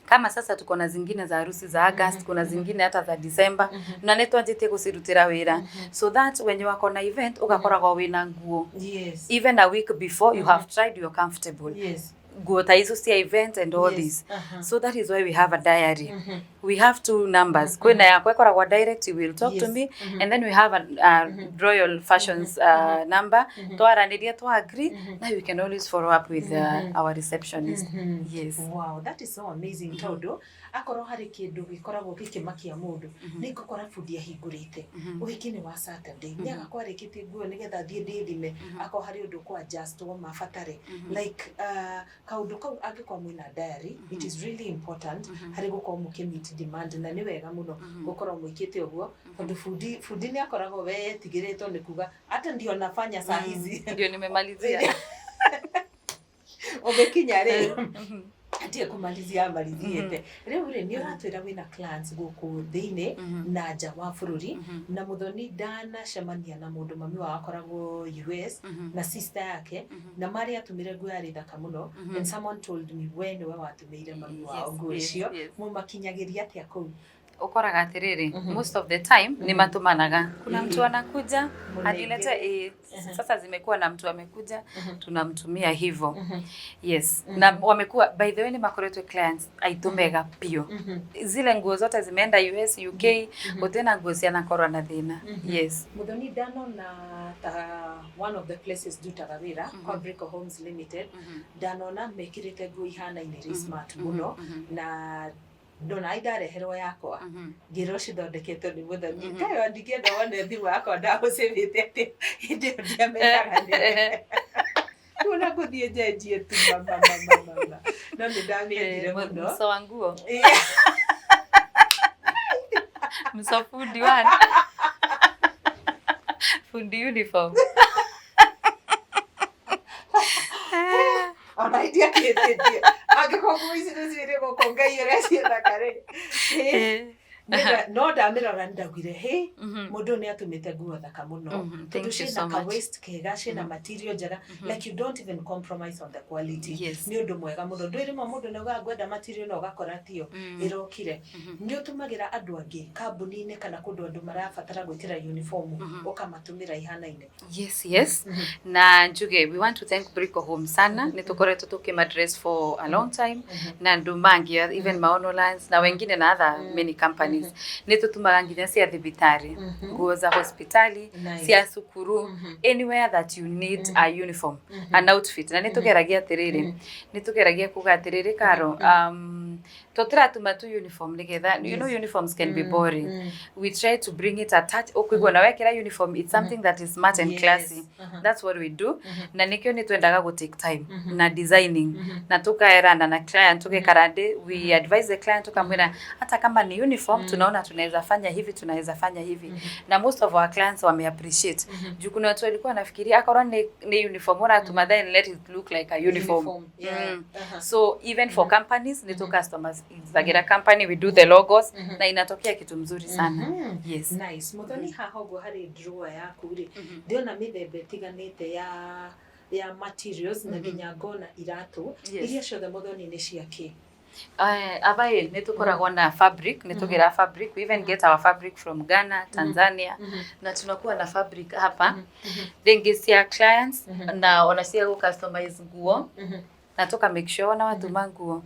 A: kama sasa tuko na zingine za harusi za August, kuna zingine hata za December, na nĩ twanjĩtie gũcirutĩra wĩra so that when wako na event ũgakoragwo wĩna nguo even a week before. You have tried, you're comfortable, nguo ta icio cia event and all this. So that is why we have a diary. We have two numbers. Kwĩna yakwa ĩkoragwo direct, you will talk to me, and then we have a Royal Fashions number. Twaranĩria, twa agree, now you can always follow up with our receptionist. Yes.
B: Wow, that is so amazing, tondu akorwo harĩ kĩndũ gĩkoragwo gĩkĩmakia mũndũ nĩ ngũkora bundi ahingũrĩte ũhiki nĩ wa Saturday, nĩ agakorwo arĩkĩtie nguo nĩgetha thiĩ ndĩthime, akorwo harĩ ũndũ kũ adjustwo mabatare, like kaũndũ kau angĩkorwo mwĩna diary, it is really important harĩ gũkorwo mũkĩ meet demand, na nĩ wega mũno gũkorwo mwĩkĩte ũguo tondũ bundi nĩ akoragwo we etigĩrĩtwo nĩ kuga hata ndio nafanya saa hizi.
A: Ndio nimemalizia.
B: Ũgĩkinya rĩ, atie kũmalizia amalithiĩte. Rĩu rĩ, nĩ ũratwĩra wĩna clients gũkũ thĩinĩ na nja wa bũrũri, na Mũthoni ndanacemania na mũndũ, mami wao akoragwo US na sister yake, na marĩ atũmire nguo yarĩ thaka mũno, and someone told me we nĩwe watũmĩire mami wao nguo icio. Mũmakinyagĩria atĩa kũu?
A: Ũkoraga atĩrĩrĩ, most of the time nĩ matũmanaga, kuna mtu anakuja anilete. Sasa zimekuwa na mtu amekuja, tunamtumia hivyo. Yes, na wamekuwa, by the way, nĩ makoretwo clients aitũ mega biũ. Zile nguo zote zimeenda US, UK, gũtirĩ nguo cianakorwo na thĩna. Yes.
B: Muthoni, ndanona ta one of the places ndutaga wĩra, Fabric Homes Limited, ndanona mekĩrĩte nguo ihanaine rĩ smart mũno, na ndona ai ndareherwo yakwa ngĩrwo cithondeketwo nĩ Mũthoni. Kayo ndingĩenda wone thimũ yakwa ndagũcĩvĩte atĩ hĩndĩ ĩyo ndiamenyaga nĩ rĩu na ngũthiĩ njenjie tu mama mama mama, no nĩ ndamĩendire mũno.
A: Mso wa nguo, mso fundi one, fundi uniform.
B: Ona indiakĩtĩtie angĩkorwo nguo ici nĩ cirĩ gũkũ ngai ũrĩa ciĩthaka rĩ. No ndamĩrora nĩ ndaugire, "Hey, mũndũ ũyũ nĩ atũmĩte nguo thaka mũno," tondũ
A: Thank you
B: ciĩna
A: so
B: ka
A: much.
B: waist kega, ciĩna material njega, like you don't even compromise on the quality. Nĩ ũndũ mwega mũno. Ndwĩ rĩmwe mũndũ nĩ augaga, "Ngwenda material," na ũgakora tiyo ĩrokire. Nĩ ũtũmagĩra andũ angĩ kambuni-inĩ kana kũndũ andũ marabatara gwĩkĩra uniform, ũkamatũmĩra ihanaine?
A: Yes. Na njuge we want to thank Brico Home sana. Nĩ tũkoretwo tũkĩmadress for a long time na andũ mangi, even Maono Lands na wengine na other many companies. Nĩ tũtumaga nginya cia thibitarĩ, nguo za hospitali, cia cukuru, anywhere that you need a uniform, an outfit. Na nĩ tũgeragia atĩrĩrĩ, nĩ tũgeragia kuga atĩrĩrĩ, Karo, tũtiratuma tu uniform nĩgetha, uniforms can be boring. We try to bring it a touch ũkũigua na wekĩra uniform, it's something that is smart and classy. That's what we do. Na nikĩo nĩ twendaga gũ take time na designing na tukaerana na client, tugekara ndĩ, we advise the client, tukamwĩra hata kama ni uniform, tunaona tunaweza fanya hivi, tunaweza fanya hivi, na most of our clients wame appreciate, juu kuna watu walikuwa wanafikiria akorwo ni uniform uratuma, then let it look like a uniform.
B: Uniform, yeah.
A: So even for companies, ni tu customers zagira company, we do the logos na inatokea kitu mzuri sana. Yes.
B: Nice. Muthoni, haha ũguo harĩ drawer yaku rĩ, ndĩrona mĩthemba ĩtiganĩte ya materials na nginya ngona iratũ. Iria ciothe, Muthoni, nĩ cia kĩ?
A: Abaĩ nĩ tũkoragwo na fabric, nĩ tũgĩra fabric. We even get our fabric from Ghana, Tanzania, na tunakuwa na fabric hapa rĩngĩ cia clients na ona cia gũ customize nguo na tuka make sure ona watuma nguo,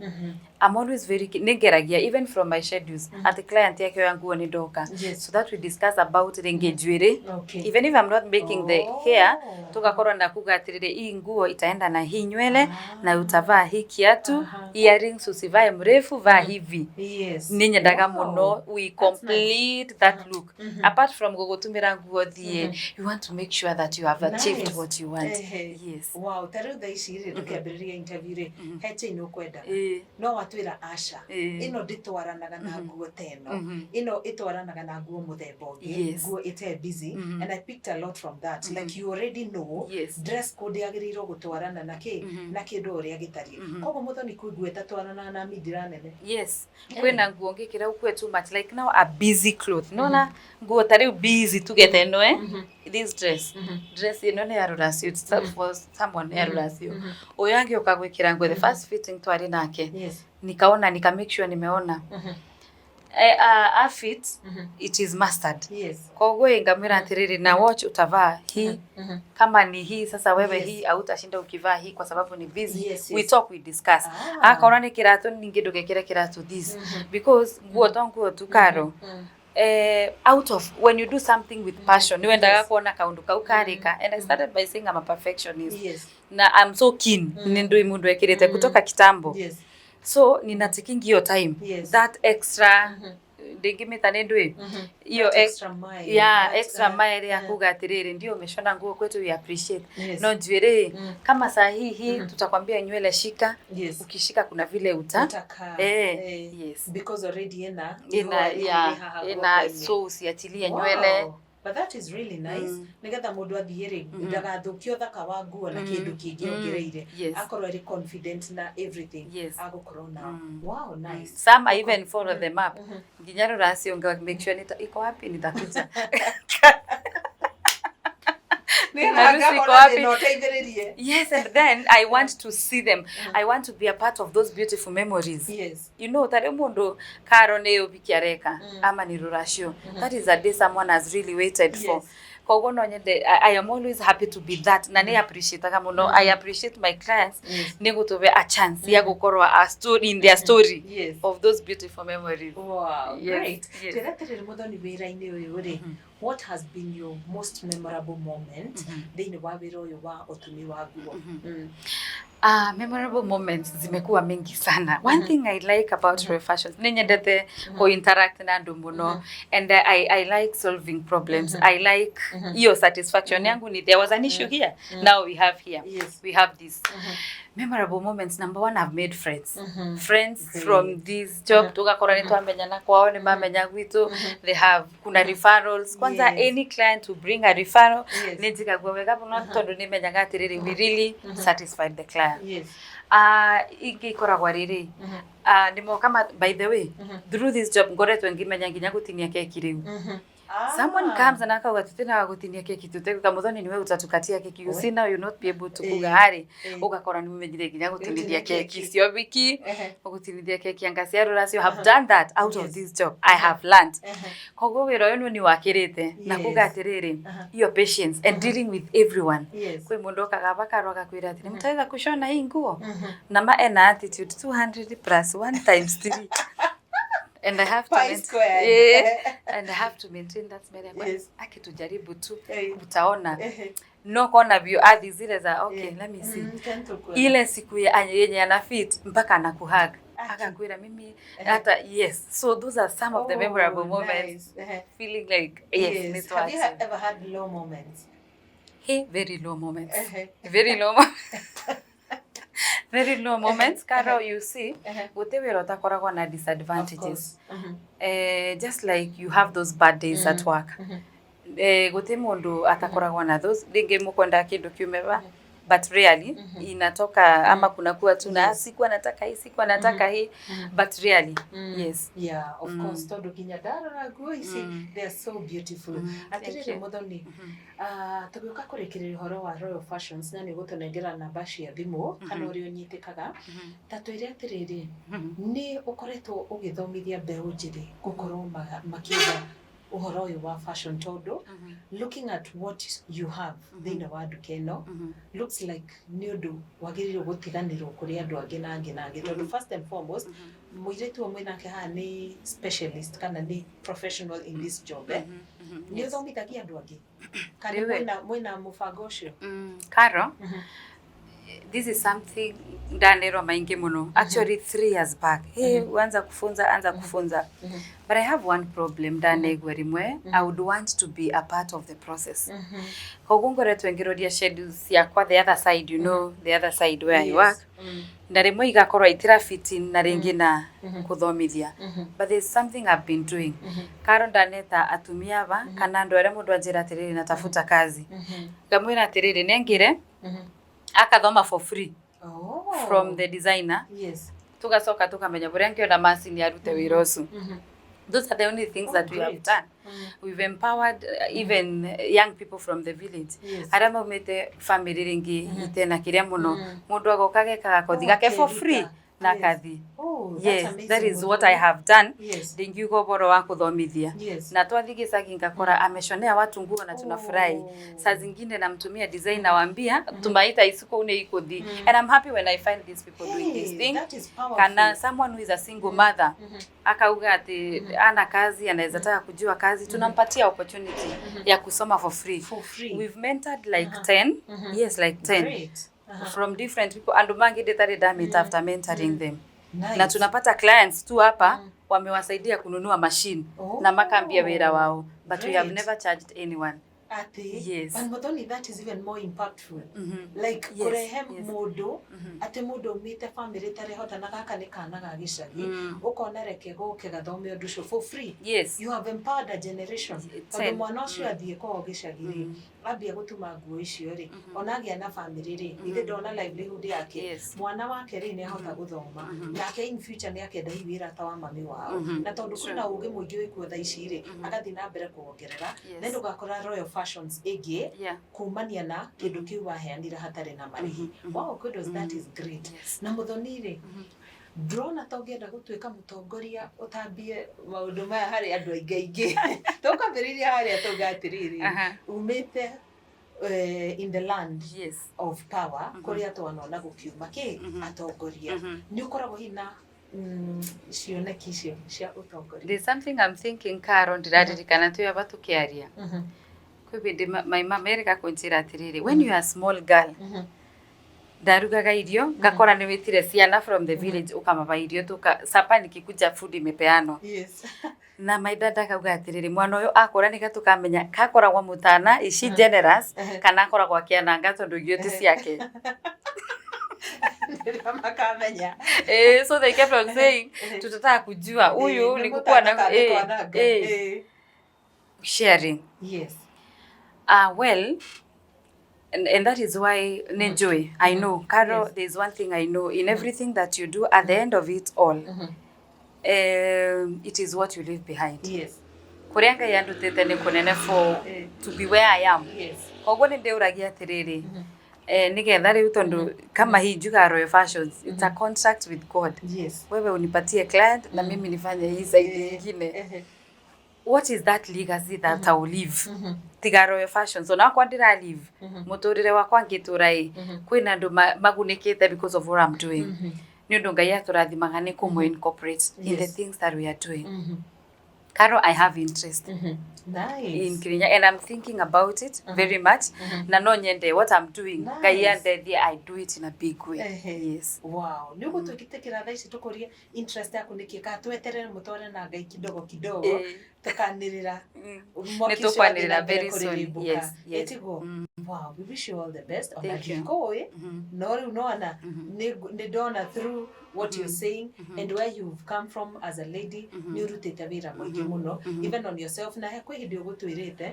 A: I'm always very nĩngeragia even from my schedules atĩ client yakĩoya nguo nĩ ndoka so that we discuss about rĩngĩ njuĩrĩ, even if I'm not making the hair, tugakorwo na kuga atĩrĩrĩ, hii nguo itaenda na hii nywele na utavaa hii kiatu, earrings usivae mrefu, vaa hivi. Nĩ nyendaga mũno we complete that look. Apart from gũgũtumĩra nguo thiĩ, you want to make sure that you have achieved what you want. Yes.
B: Wow, ta rĩu thaa ici rĩ, tũkĩambĩrĩria interview rĩ, he chain ũkwendaga, no watwĩra aca, ĩno ndĩtwaranaga na nguo ta ĩno, ĩno ĩtwaranaga na nguo mũthemba ũngĩ, nguo ĩte busy, and I picked a lot from that, like you already know dress code yagĩrĩirwo gũtwarana na kĩ na kĩndũ ũrĩa gĩtariĩ. Koguo Mũthoni, kwĩ nguo ĩtatwaranaga na mindira nene?
A: Yes, kwĩna nguo ngĩkĩra ukue too much, like now a busy cloth, nona nguo ta rĩu busy tugete ĩno, this dress ĩno nĩ ya rũracio. It's for someone ya rũracio. Ũyũ angĩũka gwĩkĩra nguo, the first fitting twarĩ nake, nikaona, nika make sure nimeona a fit, it is mustard. Koguo ngamwĩra atĩrĩrĩ, na watch utavaa hii, kama ni hii sasa wewe, hii hautashinda ukivaa hii kwa sababu ni busy. We talk, we discuss. Akorwo nĩ kĩratũ, ningĩ ndũgekĩre kĩratũ this, because nguo to nguo tu, Karo. Out of when you do something with passion, nĩ wendaga kuona kaundu kau karĩka, and I started by saying I'm a perfectionist na I'm so keen. Nĩ ndũĩ mũndũ ekĩrĩte kutoka kitambo, so ninatakingi hiyo time, that extra, ndingĩmĩta nĩ ndũĩ hiyo
B: That extra mile.
A: Yeah,
B: that,
A: extra mile ya kuga atiriri, ndio umeshona nguo kwetu, we appreciate. No njuĩrĩ kama saa hii hii tutakwambia nywele shika, ukishika kuna vile uta
B: Utakaa.
A: Yes.
B: Because already ina
A: ina
B: ihũa
A: yeah,
B: haha
A: ina
B: guoko-inĩ.
A: So usiachilie nywele.
B: Wow. But that is really nice, nigetha mũndũ athiĩ rĩ, ndagathũkie ũthaka wa nguo na kĩndũ kĩngĩ ongereire. Akorwo arĩ confident na everything agũkorwo nao. Wow, nice.
A: Some I even follow them up nginya rũracio, nga make sure nita iko wapi, nitakuja. Harusi iko wapi?
B: Thĩna ũteithĩrĩrie.
A: Yes, and then I want to see them. I want to be a part of those beautiful memories. Tari mundu karo nĩ ũhiki areka ama ni rũracio, that is a day someone has really waited for. Koguo no nyende, I am always happy to be that, na nĩ appreciateaga mũno. I appreciate my clients nĩ gũtũbe a chance ya gũkorwo a story in their story of those beautiful memories.
B: Wow,
A: Yes,
B: great.
A: yes.
B: Twĩra atĩrĩrĩ, Mũthoni, wĩra-inĩ ũyũ rĩ, what has been your most memorable moment thĩinĩ wa wĩra ũyũ wa ũtumi wa nguo?
A: Memorable moments zimekuwa mingi sana. One thing I like about Royal Fashions, nĩ nyendete ku-interact na andũ mũno, and I like solving problems. I like hiyo satisfaction yangu ni there was an issue here, now we have here. We have this. Memorable moments, number one, I've made friends. Friends from this job, tugakorwo nĩ twamenyana kwao, nĩ mamenya gwitũ. They have, kuna referrals. Kwanza any client who bring a referral, nĩ njigagua wega mũno tondũ nĩ menyaga atĩrĩrĩ, we really satisfied the client. Ah, ingĩ ikoragwo rĩrĩ, ah, nĩ moka by the way, through this job ngoretwo ngĩmenya nginya gũtinia keki rĩu. Someone comes and akauga, "Tutinaga gũtinia keki tutegũka, Muthoni, niwe utatukatia keki. You see, now you not be able to kuga harĩ." Ũgakora nĩ ũmenyire nginya gũtinithia
B: Gũtinia
A: keki
B: keki.
A: Cio wiki ũgũtinithia keki anga cia rũracio. Have done that out of this job I have learned. Koguo wĩra ũyũ nĩ wakĩrĩte na kuga atĩrĩrĩ, your patience and dealing with everyone. Kwĩ mũndũ okaga bakarwa agakwĩra atĩrĩ, "Mtaweza kushona hii nguo?" Na ma ena attitude, 200 plus 1 times 3, and I have to
B: Pi squared.
A: Yeah, and I have to maintain that smile. Akitujaribu tu, utaona no kona view athi zile za, "Okay, let me see."
B: Ten to
A: Ile siku ya yenye ana fit mpaka anakuhug,
B: Aki.
A: Akakwira mimi hata, yes. So those are some of the memorable moments,
B: Nice.
A: Feeling like, yes,
B: Yes. Have you ever had low moments?
A: Hey, very low moments. Very low very low moments, Carol. You see, gũtirĩ wĩra ũtakoragwo na
B: Of
A: disadvantages.
B: Course.
A: Eh, just like you have those bad days at work, eh, gũtirĩ mũndũ atakoragwo na those. Rĩngĩ mũkwenda kĩndũ kiume va, but rarely inatoka, ama kunakuwa tu na sikuwa nataka hii, sikuwa nataka hii, but rarely, yes.
B: Yeah, of course, tondũ nginya ndarora nguo ici, they are so beautiful.
A: Thank
B: Atĩrĩrĩ,
A: you.
B: Muthoni, tũgĩũka kũrĩkĩrĩria ũhoro wa Royal Fashions, na nĩ ũgũtũnengera namba cia thimũ kana ũrĩa ũnyitĩkaga, ta twĩre atĩrĩrĩ, nĩ ũkoretwo ũgĩthomithia mbeũ njĩthĩ gũkorwo makĩenda ũhoro ũyũ wa fashion? Tondũ looking at what you have thĩinĩ wa nduka ĩno, looks like nĩ ũndũ wagĩrĩirwo gũtiganĩrwo kũrĩ andũ angĩ na angĩ na angĩ, tondũ first and foremost, mũirĩtu ũyũ mwĩnake haha nĩ specialist kana nĩ professional in this job, eh? Nĩ ũthomithagia andũ angĩ kana
A: Rĩu
B: mwĩna mũbango ũcio?
A: Caro, this is something ndanerwo maingĩ mũno. Actually, 3 years back, "Hey, anza kufunza, anza kufunza." But I have one problem ndanegua rimwe. I would want to be a part of the process. Koguo ngoretwo ngĩroria schedules ciakwa, the other side, you know, the other side where I work, na rĩmwe igakorwo itira fit in na rĩngĩ na kũthomithia. But there's something I've been doing, Karo. Ndaneta atumia aba kana andũ arĩa mũndũ anjĩra atĩrĩrĩ, "Natafuta kazi," ngamwĩra atĩrĩrĩ, nengire akathoma for free
B: Oh.
A: from the designer. Tugacoka tukamenya buria ngiona macini arute wĩra ũcio. Those are the only things
B: Oh,
A: that we have
B: great.
A: done. We've empowered even young people from the village, arĩa maumĩte family rĩngĩ itena kĩrĩa mũno. Mũndũ agoka geka gakothi
B: Oh,
A: gake for
B: akeruta.
A: free na akathi.
B: Oh, that's
A: Yes,
B: amazing,
A: that is what
B: Muthoni.
A: I have done. Ndingiuga ũhoro wa kũthomithia. Na twathi gĩcagi ngakora ameshonea watu nguo na tunafurahi. Saa zingine namtumia design, nawaambia tumaita isuko une ikuthi, and I'm happy when I find these people doing this
B: Hey,
A: thing.
B: that is powerful.
A: Kana someone who is a single mother akauga ati ana kazi, anaweza taka kujua kazi, tunampatia opportunity ya kusoma for free.
B: For free.
A: We've mentored like 10, yes, like 10
B: Great.
A: From different people, andu mangi nditari ndamit after mentoring them.
B: Nice.
A: Na tunapata clients tu hapa wamewasaidia kununua machine na makambia wĩra wao, but we have
B: Great.
A: never charged anyone.
B: Ati,
A: Yes.
B: but Muthoni, that is even more impactful, like kurehe mundu ati mundu umite family tarehota na gaka nĩ kana ga gĩcagi, ũkona reke gũke gathome ũndũ ũcio for free. You have empowered a generation, tondũ
A: 10.
B: mwana ũcio athiĩ kwao gĩcagi rĩ, ambia gũtuma nguo icio rĩ, ona agĩa na family rĩ, ithe ndona livelihood yake. Mwana wake rĩ, nĩ ahota gũthoma nake in future nĩ akenda hihi wĩra ta wa mami wao, na tondũ kwĩna ũgĩ mũingĩ wĩkuo thaa ici rĩ, agathiĩ na mbere kuongerera. Then ũgakora Royal Fashions ĩngĩ kumania na kĩndũ kĩu waheanire hatarĩ na marĩhi. Wow, kudos, that is great. Na Muthoni rĩ, ndĩrona ta ũngĩenda gũtuĩka mũtongoria ũtambie maũndũ maya harĩ andũ aingĩ aingĩ. Tũkwambĩrĩria harĩa tauga atĩrĩrĩ, umĩte in the land of power, kũrĩa twanona gũkiuma kĩ atongoria, nĩ ũkoragwo hihi na cioneki icio cia ũtongoria?
A: There's something I'm thinking, Caro. Ndĩraririkana twĩ aba tũkĩaria, kwĩ hĩndĩ my mama erĩga kũnjĩra atĩrĩrĩ, "When you are a small girl," ndarugaga irio ngakora nĩ wĩtire ciana from the village, ũkamaba irio tuka sapa, nikikuja food imepeanwa. Na my dad akauga atĩrĩrĩ, "Mwana ũyũ akũra nĩga tũkamenya kakoragwo mũtana, is she generous kana akoragwo akĩananga tondũ irio ti ciake?"
B: Nĩrĩo makamenya.
A: Eh, so they kept on saying, "Tutataka kujua huyu
B: Nĩ
A: ni kukuwa
B: mũtana
A: na
B: kana nĩ kwananga.
A: Sharing. Well, And that is why nĩ njũĩ, I know, Carol, there's one thing I know in everything that you do, at the end of it all, it is what you leave behind. Kũrĩa Ngai andutĩte nĩ kũnene for to be where I am. Koguo nĩ ndĩũragia atĩrĩrĩ, nĩgetha rĩu tondũ kama hii njugaga Royal Fashions, it's a contract with God. Wewe unipatie client na mimi nifanye hii side ingine. What is that legacy that I will leave? Tiga Royal Fashions, onakwa ndĩra leave mũtũrĩre wakwa ngĩtũra ĩ, kwĩna andũ magunĩkĩte because of what I'm doing, nĩ ũndũ Ngai atũrathimaga nĩ kũmũ incorporate in the things that we are doing. Carol, I have interest in Kirinyaga and I'm thinking about it very much, na no nyende what I'm doing, Ngai andeithie, I do it in a big way. Yes.
B: Wow, nä å gå twä tä kä ra thaa ici tå kå rie interest yaku nä kä ka tweterere må tware na Ngai kidogo kidogo. Tũkanä rä ra.
A: Nĩ tũkwanĩrĩra very soon. Yes.
B: Ĩtiguo. Wow, we wish you all the best. Ona
A: Thank you.
B: ndikũĩ no rĩu nona nĩ ndona through what you're saying and where you've come from as a lady, nĩ ũrutĩte wĩra mũingĩ mũno even on yourself, na he kwĩ hĩndĩ ũgũtwĩrĩte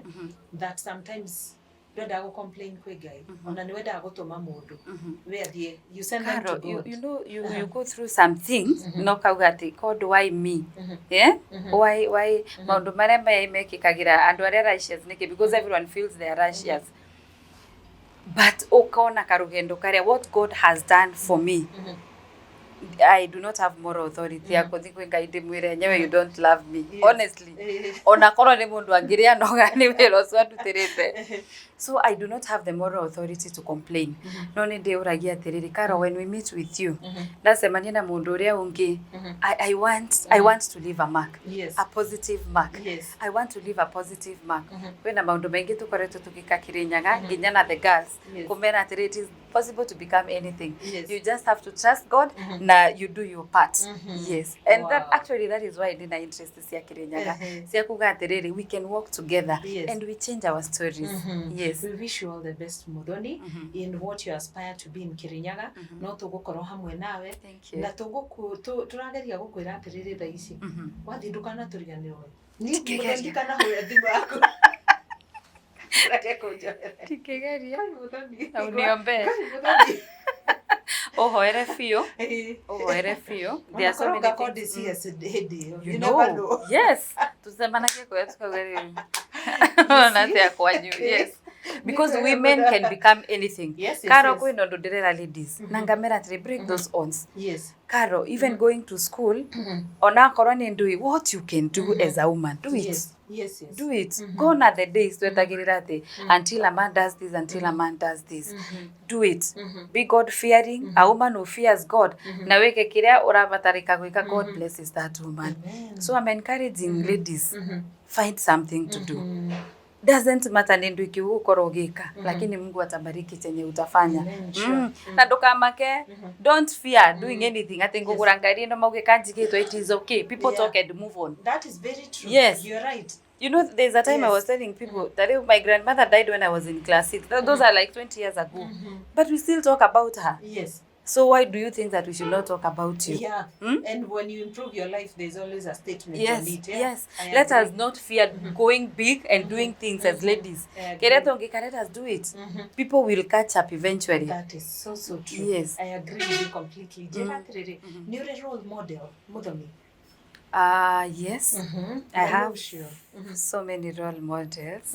B: that sometimes ndwendaga gũ complain kwĩ Ngai, ona nĩ wendaga gũtũma mũndũ we athiĩ, you send them to
A: Carol, you,
B: God.
A: you go through some things, no kauga atĩ, "God, why me?" Yeah? Why maũndũ marĩa mekĩkagĩra andũ arĩa righteous nĩkĩ? Because everyone feels they are righteous. But ũkona karũgendo karĩa, what God has done for me, I do not have moral authority ya gũthiĩ kwĩ Ngai ndĩmwĩre enyewe, "You don't love me." Honestly, ona korwo nĩ mũndũ angĩrĩa noga nĩ wĩra ũcio andutĩrĩte. So I do not have the moral authority to complain. No nĩ ndĩũragia atĩrĩrĩ, Carol, when we meet with you, ndacemania na mũndũ ũrĩa ũngĩ, I want to leave a mark, a positive mark. I want to leave a positive mark. Kwĩna maũndũ maingĩ tũkoretwo tũgĩka Kĩrĩnyaga nginya na the girls, kũmera atĩrĩ, it is possible to become anything. You just have to trust God na you do your part. Yes, and that actually, that is why ndina interest cia Kĩrĩnyaga, cia kuga atĩrĩrĩ, we can work together and we change our stories. Yes.
B: We wish you all the best, Muthoni, in what you aspire to be in Kirinyaga. No tũgũkorwo hamwe nawe.
A: Thank you.
B: Na tũrageria gũkwĩra atĩrĩrĩ, thaa ici wathiĩ ndũkanatũriganĩrwo. Niĩ
A: Ndikĩgeria.
B: Muthoni, ndikanahũra thimũ yaku. Reke kũnjoera.
A: Ndikĩgeria.
B: Kai, Muthoni.
A: Na uniombee.
B: Kai, Muthoni.
A: Ũhoere biũ, ũhoere biũ. There are so
B: Onakorwo
A: many
B: ngakorwo
A: things.
B: ndĩ CS hĩndĩ ĩyo.
A: You
B: You
A: know.
B: never know.
A: Yes, tucemanagie kũrĩa tukauga rĩu ona atĩa kwanyu. Yes, because
B: Nĩ
A: women can become anything. Caro, kwĩna ũndũ ndĩrera ladies na ngamera atĩrĩ, break those odds. Caro, even going to school, onakorwo nĩ ndũĩ what you can do as a woman, do it. Do it. Gone are the days twetagĩrĩra atĩ until a man does this, until a man does this. Do it. Be God fearing, a woman who fears God na wĩke kĩrĩa ũrabatarĩka gwĩka, God blesses that woman.
B: Amen.
A: So I'm encouraging ladies, find something to do. Doesn't matter nĩ ndũ iki ũgũkorwo ũgĩka, lakini Mungu atabariki chenye utafanya.
B: Amen, sure.
A: Na ndũkamake, don't fear doing anything atĩ ngũgũra ngari ĩno mauge kanjigĩtwo. It is okay, people talk and move on.
B: That is very true.
A: Yes.
B: You're right.
A: You know, there's a time I was telling people that my grandmother died when I was in class 6. Those are like 20 years ago, but we still talk about her. So why do you think that we should not talk about you?
B: Yeah.
A: Hmm?
B: And when you improve your life, there's always a statement on it. Yeah? I
A: Let
B: agree.
A: us not fear going big and doing things as ladies.
B: I agree.
A: Kĩrĩa tũngĩka, let us do it. People will catch up eventually.
B: That is so, so true. I agree with you completely. Njĩra atĩrĩrĩ, nĩ ũrĩ role model, Muthoni?
A: Yes. I have
B: Ũcio.
A: so many role models.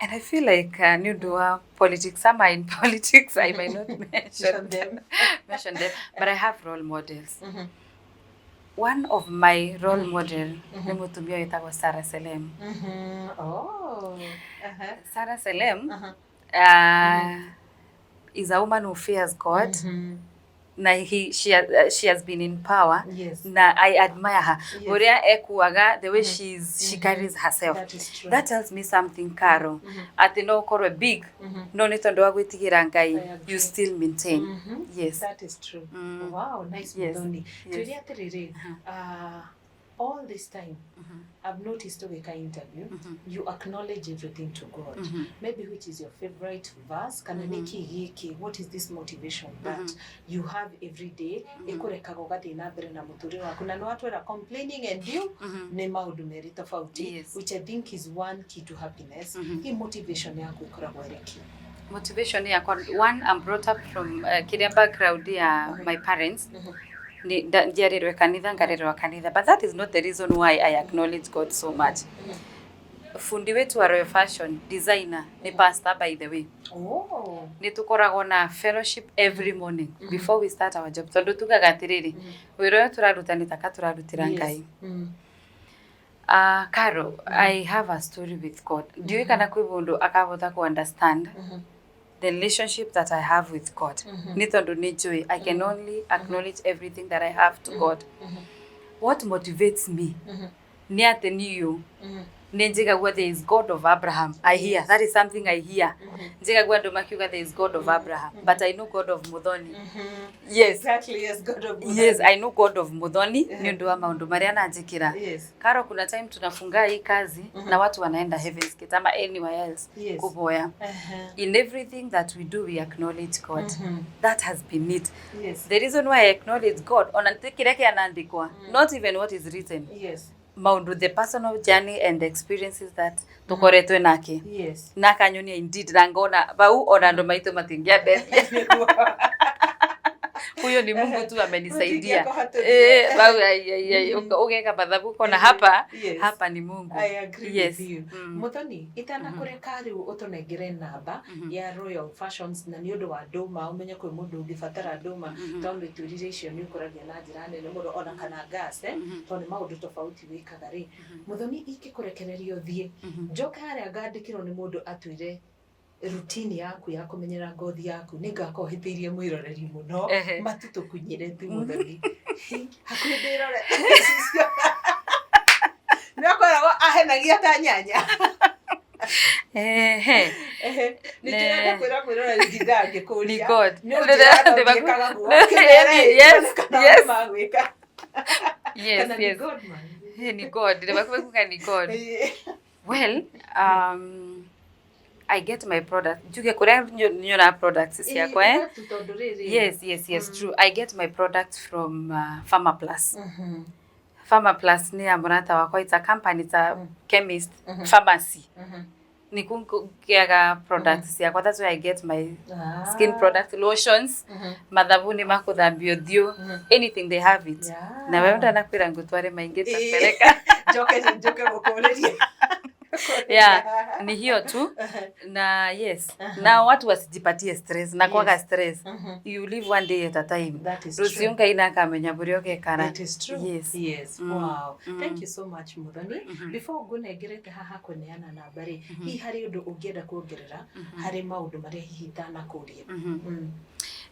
A: And I feel like nĩ ũndũ wa politics, some are in politics, I might not mention
B: Mention them.
A: Mention them, but I have role models. One of my role model nĩ mũtumia wĩtagwo Sarah Selem.
B: Oh.
A: Sarah Selem is a woman who fears God. Na she has been in power. Na I admire her. Ũrĩa ekuaga, the way she carries herself.
B: That is true.
A: That tells me something, Caro. Atĩ no ũkorwe big, no nĩ tondũ wa gwĩtigĩra Ngai,
B: I agree.
A: you still maintain. Yes.
B: That is true. Wow, nice.
A: Yes.
B: Muthoni.
A: Yes.
B: Twĩre atĩrĩrĩ, All this time I've noticed ũgĩka interview, you acknowledge everything to God. Maybe which is your favorite verse, kana nĩ kĩ gĩkĩ, what is this motivation that you have every day ĩkũrekaga ũgathiĩ na mbere na mũtũrĩre waku? Na nĩ watwĩra complaining and you nĩ maũndũ merĩ tofauti, which I think is one key to happiness. Hii motivation yaku ĩkoragwo ĩrĩ kĩ?
A: Motivation yakwa, one, I'm brought up from kiria background ya my parents. Ni njiarirwe kanitha, ngarererwa kanitha, but that is not the reason why I acknowledge God so much. Fundi wetu wa Royal Fashion designer ni pastor, by the way. Nĩ tũkoragwo na fellowship every morning before we start our job, tondũ tugaga atĩrĩrĩ, wĩra ũyũ tũraruta nĩ taka tũrarutĩra Ngai. Caro, I have a story with God. Ndiũĩ kana kwĩ mũndũ akahota ku understand the relationship that I have with God. Nĩ tondũ nĩ njũĩ I can only acknowledge everything that I have to God. What motivates me nĩ atĩ niũ nĩ njigagua there is God of Abraham. I hear that is something I hear. Njigagua andũ makiuga there is God of Abraham, but I know God of Muthoni. Yes.
B: Exactly, yes, God of
A: Yes, I know God of Muthoni nĩ ũndũ wa maũndũ marĩa ananjĩkĩra. Karo, kuna time tunafunga hii kazi na watu wanaenda Heaven's Gate ama anywhere else kuvoya. In everything that we do, we acknowledge God. That has been it. The reason why I acknowledge God, ona ti kĩrĩa kĩanandĩkwa, not even what is written, maũndũ, the personal journey and experiences that tũkoretwe nake na akanyonia indeed, na ngona bau ona andũ maitũ matingĩamberia, huyo ni Mungu tu amenisaidia.
B: Matingĩakũhatũria.
A: Eh, bau ai, ai, ai, ũgeka mathabu kona hapa, hapa ni Mungu.
B: I agree with you. Muthoni, itanakũreka rĩu ũtũnengere namba ya Royal Fashions na nĩ ũndũ wa ndũma, ũmenye kwĩ mũndũ ũngĩbatara ndũma, tondũ mĩtũrĩre icio nĩ ũkũragia na njĩra nene mũno, ona kana gas, tondũ nĩ maũndũ tofauti wĩkaga rĩ. Muthoni, ingĩkũrekereria ũthiĩ, njoke harĩa ngandĩkĩrwo nĩ mũndũ atwĩre routine yaku ya kũmenyera ngothi yaku, nĩ ngakorwo hĩtĩirie mwĩroreri mũno. Matu tũkunyĩre tu, Muthoni, hakuhĩ ndĩrore nĩ akoragwo ahenagia ta nyanya.
A: Ehe.
B: Nĩ ndĩrenda kwĩra mwĩroreri ndindaga
A: Ni
B: ngĩkũria
A: God.
B: nĩ ũnjĩraga ũngĩkaga guo
A: Yes,
B: kana
A: yes.
B: magwĩka kana nĩ God man.
A: Eh, ni God. Ndĩmakuga ni God. Well, I get my product, njuge kũrĩa nyonaga products ciakwa, eh?
B: Tu tondũ rĩrĩ
A: Yes, true. I get my products from Pharma Plus. Pharma Plus nĩ ya mũrata wakwa. It's a company, it's a chemist pharmacy. Nĩ ngĩaga products ciakwa. That's where I get my skin product, lotions, mathabuni ma kũthambia ũthiũ, anything, they have it. Na wewe ndanakwĩra ngũtware maingĩ tapeleka.
B: Njoke njoke gũkũrĩria.
A: Yeah, ni hiyo tu. Na yes, na watu wasijipatie stress na kwaga stress. You live one day at a time.
B: That is
A: Rũciũ
B: true.
A: Ngai nakamenya bũrĩa ũgekara.
B: That is true.
A: Yes.
B: Yes. Wow. Thank you so much, Muthoni. Before ngũnengerete haha kũneana namba rĩ, hihi harĩ ũndũ ũngĩenda kuongerera harĩ maũndũ marĩa hihi itanakũria?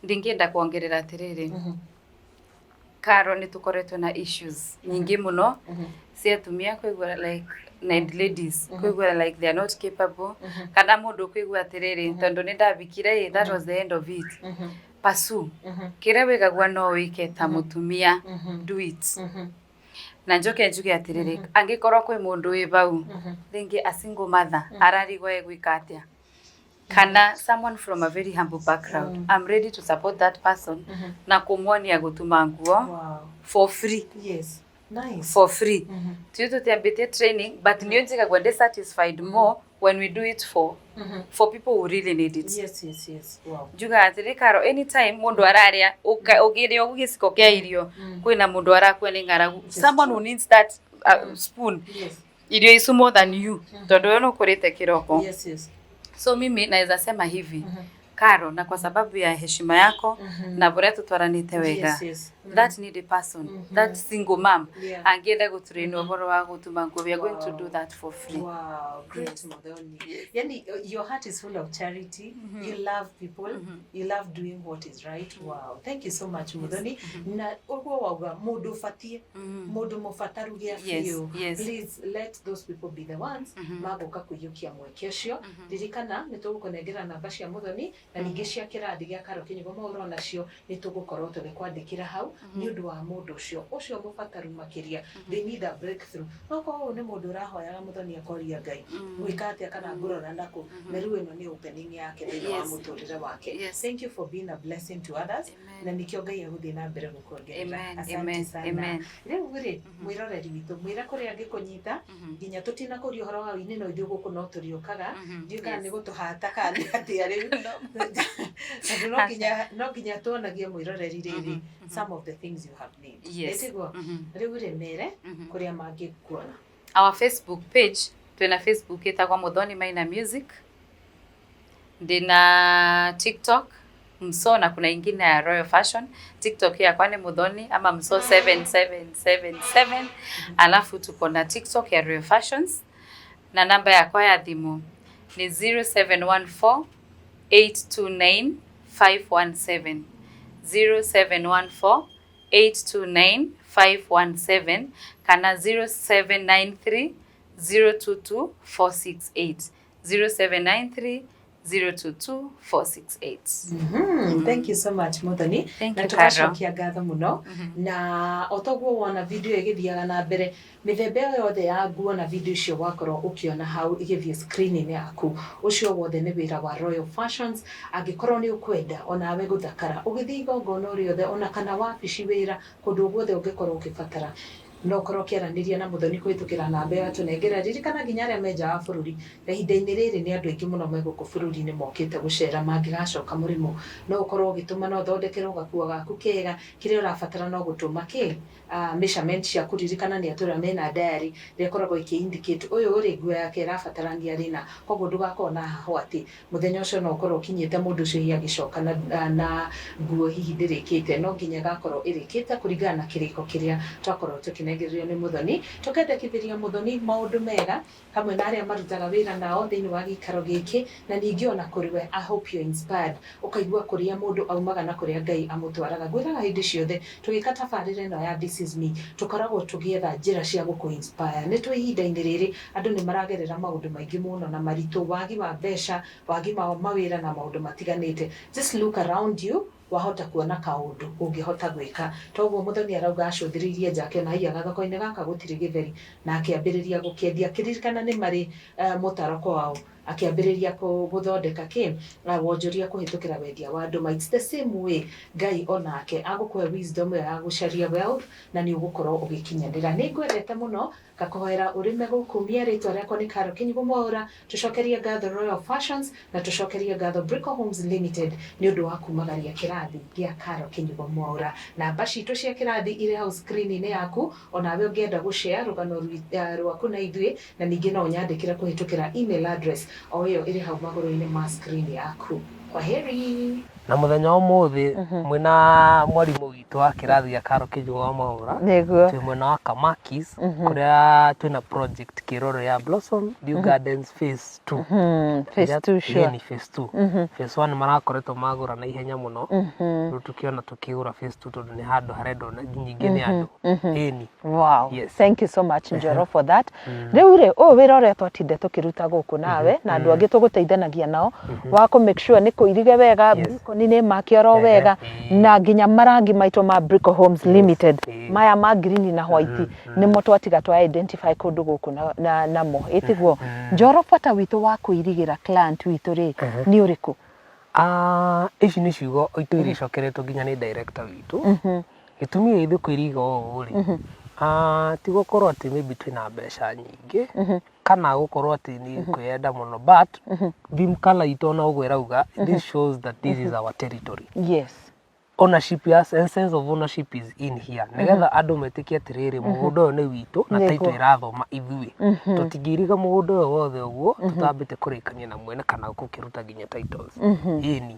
A: Ndingĩenda kuongerera atĩrĩrĩ, Karo, nĩ tũkoretwo na issues nyingĩ mũno cia atumia kũigua like, and ladies kũigua like they are not capable, kana mũndũ kũigua atĩrĩrĩ, tondũ nĩ ndabikire ĩ, that was the end of it. Pursue kĩrĩa wĩgagua no wĩke ta mũtumia, do it. Na njoke njuge atĩrĩrĩ, angĩkorwo kwĩ mũndũ wĩ bau rĩngĩ a single mother ararigwo egwĩka atĩa, kana someone from a very humble background, I'm ready to support that person na kũmuonia gũtuma nguo for free.
B: Yes. Nice.
A: For free. Tuĩ tũtiambĩtie training, but nĩ njigagua ndĩ satisfied more when we do it for people who really need it.
B: Yes. Wow.
A: Njugaga atĩrĩ, Karo, anytime mũndũ ararĩa ũkĩrĩa ũguo gĩciko kĩa irio, kwĩna mũndũ arakua nĩ ng'aragu, someone who needs that spoon irio icu more than you, tondũ we nũkũrĩte kĩroko. So mimi naweza sema hivi, Karo, na kwa sababu ya heshima yako na bũrĩa tũtwaranĩte wega, that needy person, that single mom angĩenda gũtrainwo ũhoro wa gũtuma nguo, we are going to do that for free.
B: Wow, great, Muthoni. Yani, your heart is full of charity. You love people. You love doing what is right. Wow. Thank you so much, Muthoni. Na ũguo wauga mũndũ ũbatiĩ, mũndũ mũbataru gĩa biũ. Please let those people be the ones magũka kũiyũkia mweke ũcio. Ririkana nĩ tũgũkũnengera namba cia Muthoni. Na ningĩ cia kĩrathi gĩa Karo Kinyugo Mwaura onacio nĩ tũgũkorwo tũgĩkwandĩkĩra hau nĩ ũndũ wa mũndũ ũcio ũcio mũbataru makĩria. They need a breakthrough. Okorwo ũyũ nĩ mũndũ ũrahoyaga Mũthoni akoria Ngai gwĩka atĩa kana ngũrora nakũ, na rĩu ĩno nĩ opening yake thĩinĩ wa mũtũrĩre wake. Thank you for being a blessing to others, na nĩkĩo Ngai agũthiĩ na mbere gũkuongerera.
A: Amen.
B: Asante
A: Amen.
B: sana.
A: Amen.
B: Rĩu rĩ, mwĩroreri witũ, mwĩre kũrĩa angĩkũnyita nginya tũtinakũria ũhoro wa wĩini, no ithuĩ gũkũ no tũrĩũkaga. Ndiũĩ kana nĩ gũtũhata kana nĩ atĩa rĩu, tondũ no nginya tuonagie mwĩroreri rĩrĩ some of the things you have made. Nĩtiguo? Rĩu rĩ, mere kũrĩa mangĩkuona.
A: Our Facebook page, twina Facebook ĩtagwo Muthoni Maina Music, ndina TikTok Mso, na kuna ingine ya Royal Fashion. TikTok yakwa ni Muthoni ama Mso 7777, alafu tuko na TikTok ya Royal Fashions, na namba yakwa ya thimu ni 0714 829 517, 0714 829 517 kana 0793 022 468, 0793 022 468.
B: Thank you so much, Muthoni.
A: Thank
B: Na
A: you, Caro.
B: tũgacokia ngatho mũno. Na o toguo wona video ĩgĩthiaga na mbere, mĩthemba ĩyo yothe ya nguo na video icio wakorwo ũkĩona hau igĩthiĩ screen-inĩ yaku, ũcio wothe nĩ wĩra wa Royal Fashions. Angĩkorwo nĩ ũkwenda onawe gũthakara ũgĩthiĩ igongona o rĩothe, ona kana wabici, wĩra, kũndũ guothe ũngĩkorwo ũkĩbatara, no ũkorwo ũkĩaranĩria na Mũthoni kũhĩtũkĩra namba ĩyo atũnengera. Ririkana nginya arĩa me nja wa bũrũri, na ihinda-inĩ rĩrĩ nĩ andũ aingĩ mũno me gũkũ bũrũri-inĩ mokĩte gũcera mangĩgacoka mũrĩmo, no ũkorwo ũgĩtũma na ũthondekerwo gakuo gaku kega. Kĩrĩa ũrabatara no gũtũma kĩ measurement ciaku. Ririkana nĩ atũra mena diary ĩrĩa ĩkoragwo ĩkĩ indicate ũyũ rĩ, nguo yake ĩrabatarania rĩna, koguo ndũgakorwo na hahũ atĩ mũthenya ũcio no ũkorwo ũkinyĩte mũndũ ũcio hihi agĩcoka na nguo hihi ndĩrĩkĩte. No nginya ĩgakorwo ĩrĩkĩte kũringana na kĩrĩko kĩrĩa twakorwo tũkĩnengererio nĩ Mũthoni. Tũkendekithĩria Mũthoni maũndũ mega hamwe na arĩa marutaga wĩra nao thĩinĩ wa gĩikaro gĩkĩ, na ningĩ ona kũrĩ we. I hope you're inspired, ũkaigua kũrĩa mũndũ aumaga na kũrĩa Ngai amũtwaraga. Ngwĩraga hĩndĩ ciothe tũgĩka tabarĩra ĩno ya This Is Me, tũkoragwo tũgĩetha njĩra cia gũkũ inspire. Nĩ twĩ ihinda-inĩ rĩrĩ andũ nĩ maragerera maũndũ maingĩ mũno na maritũ, wagi wa mbeca, wagi wa mawĩra na maũndũ matiganĩte. Just look around you, wahota kuona kaũndũ ũngĩhota gwĩka. Toguo Mũthoni arauga acũthĩrĩirie nja akĩona haiya gathoko-inĩ gaka gũtirĩ gĩtheri, na akĩambĩrĩria gũkĩendia. Akĩririkana nĩ marĩ mũtaroko wao, akĩambĩrĩria gũthondeka kĩ wonjoria kũhĩtũkĩra wendia wa ndũma. It's the same way Ngai onake agũkũhe wisdom ĩyo ya gũcaria wealth, na nĩ ũgũkorwo ũgĩkinyanĩra. Nĩ ngwendete mũno, ngakũhoera ũrĩme gũkumia. Rĩtwa rĩakwa nĩ Karo Kinyugo Mwaura. Tũcokerie ngatho Royal Fashions na tũcokerie ngatho Brico Homes Limited nĩ ũndũ wa kumagaria kĩrathi gĩa Karo Kinyugo Mwaura. Namba citũ cia kĩrathi irĩ hau screen-inĩ yaku, onawe ũngĩenda gũshare rũgano rwaku na ithuĩ, na ningĩ no ũnyandĩkĩre kũhĩtũkĩra email address o ĩyo ĩrĩ hau magũrũ-inĩ ma screen yaku. Kwa heri.
C: Na mũthenya wa ũmũthĩ mwĩna mwarimũ witũ wa kĩrathi gĩa Karo Kĩnjũgo wa Mwaũra. Twĩ mwena wa Kamakis kũrĩa twĩna project kĩroro ya Blossom New Gardens phase 2.
D: Phase 2, sure.
C: Ĩĩ, ni phase 2. Phase 1 marakoretwo magũra na ihenya mũno, rĩu tũkĩona tũkĩgũra phase 2 tondũ nĩ handũ harendwo na nyingĩ nĩ andũ, ĩni.
D: Wow.
C: Yes.
D: Thank you so much, Njoro, for that. Rĩu rĩ, ũyũ wĩra ũrĩa twatinda tũkĩruta gũkũ nawe na andũ angĩ tũgũteithanagia nao wa kũ make sure nĩ kũirige wega, beacon nĩ make oro wega, na nginya marangi maitũ ma Brico Homes Limited maya ma green na white nĩmo twatiga twa identify kũndũ gũkũ na namo ĩtiguo. Njoro, bata witũ wa kũirigĩra client witũ rĩ nĩ ũrĩkũ?
C: Ah, ici nĩ ciugo itũ iria icokeretwo nginya nĩ director witũ. Gĩtũmi gĩa ithuĩ kwĩriga ũũ rĩ, ti gũkorwo atĩ maybe twĩna mbeca nyingĩ kana gũkorwo atĩ nĩ kwĩyenda mũno, but theme color itũ ona ũguo ĩrauga, this shows that this is our territory. Ownership ya sense of ownership is in here, nĩgetha andũ metĩkie atĩrĩrĩ, mũgũnda ũyũ nĩ witũ na title ĩrathoma ithuĩ. Tũtingĩiriga mũgũnda ũyũ wothe ũguo tũtambĩte kũrĩkania na mwene kana gũkĩruta nginya titles, ĩni.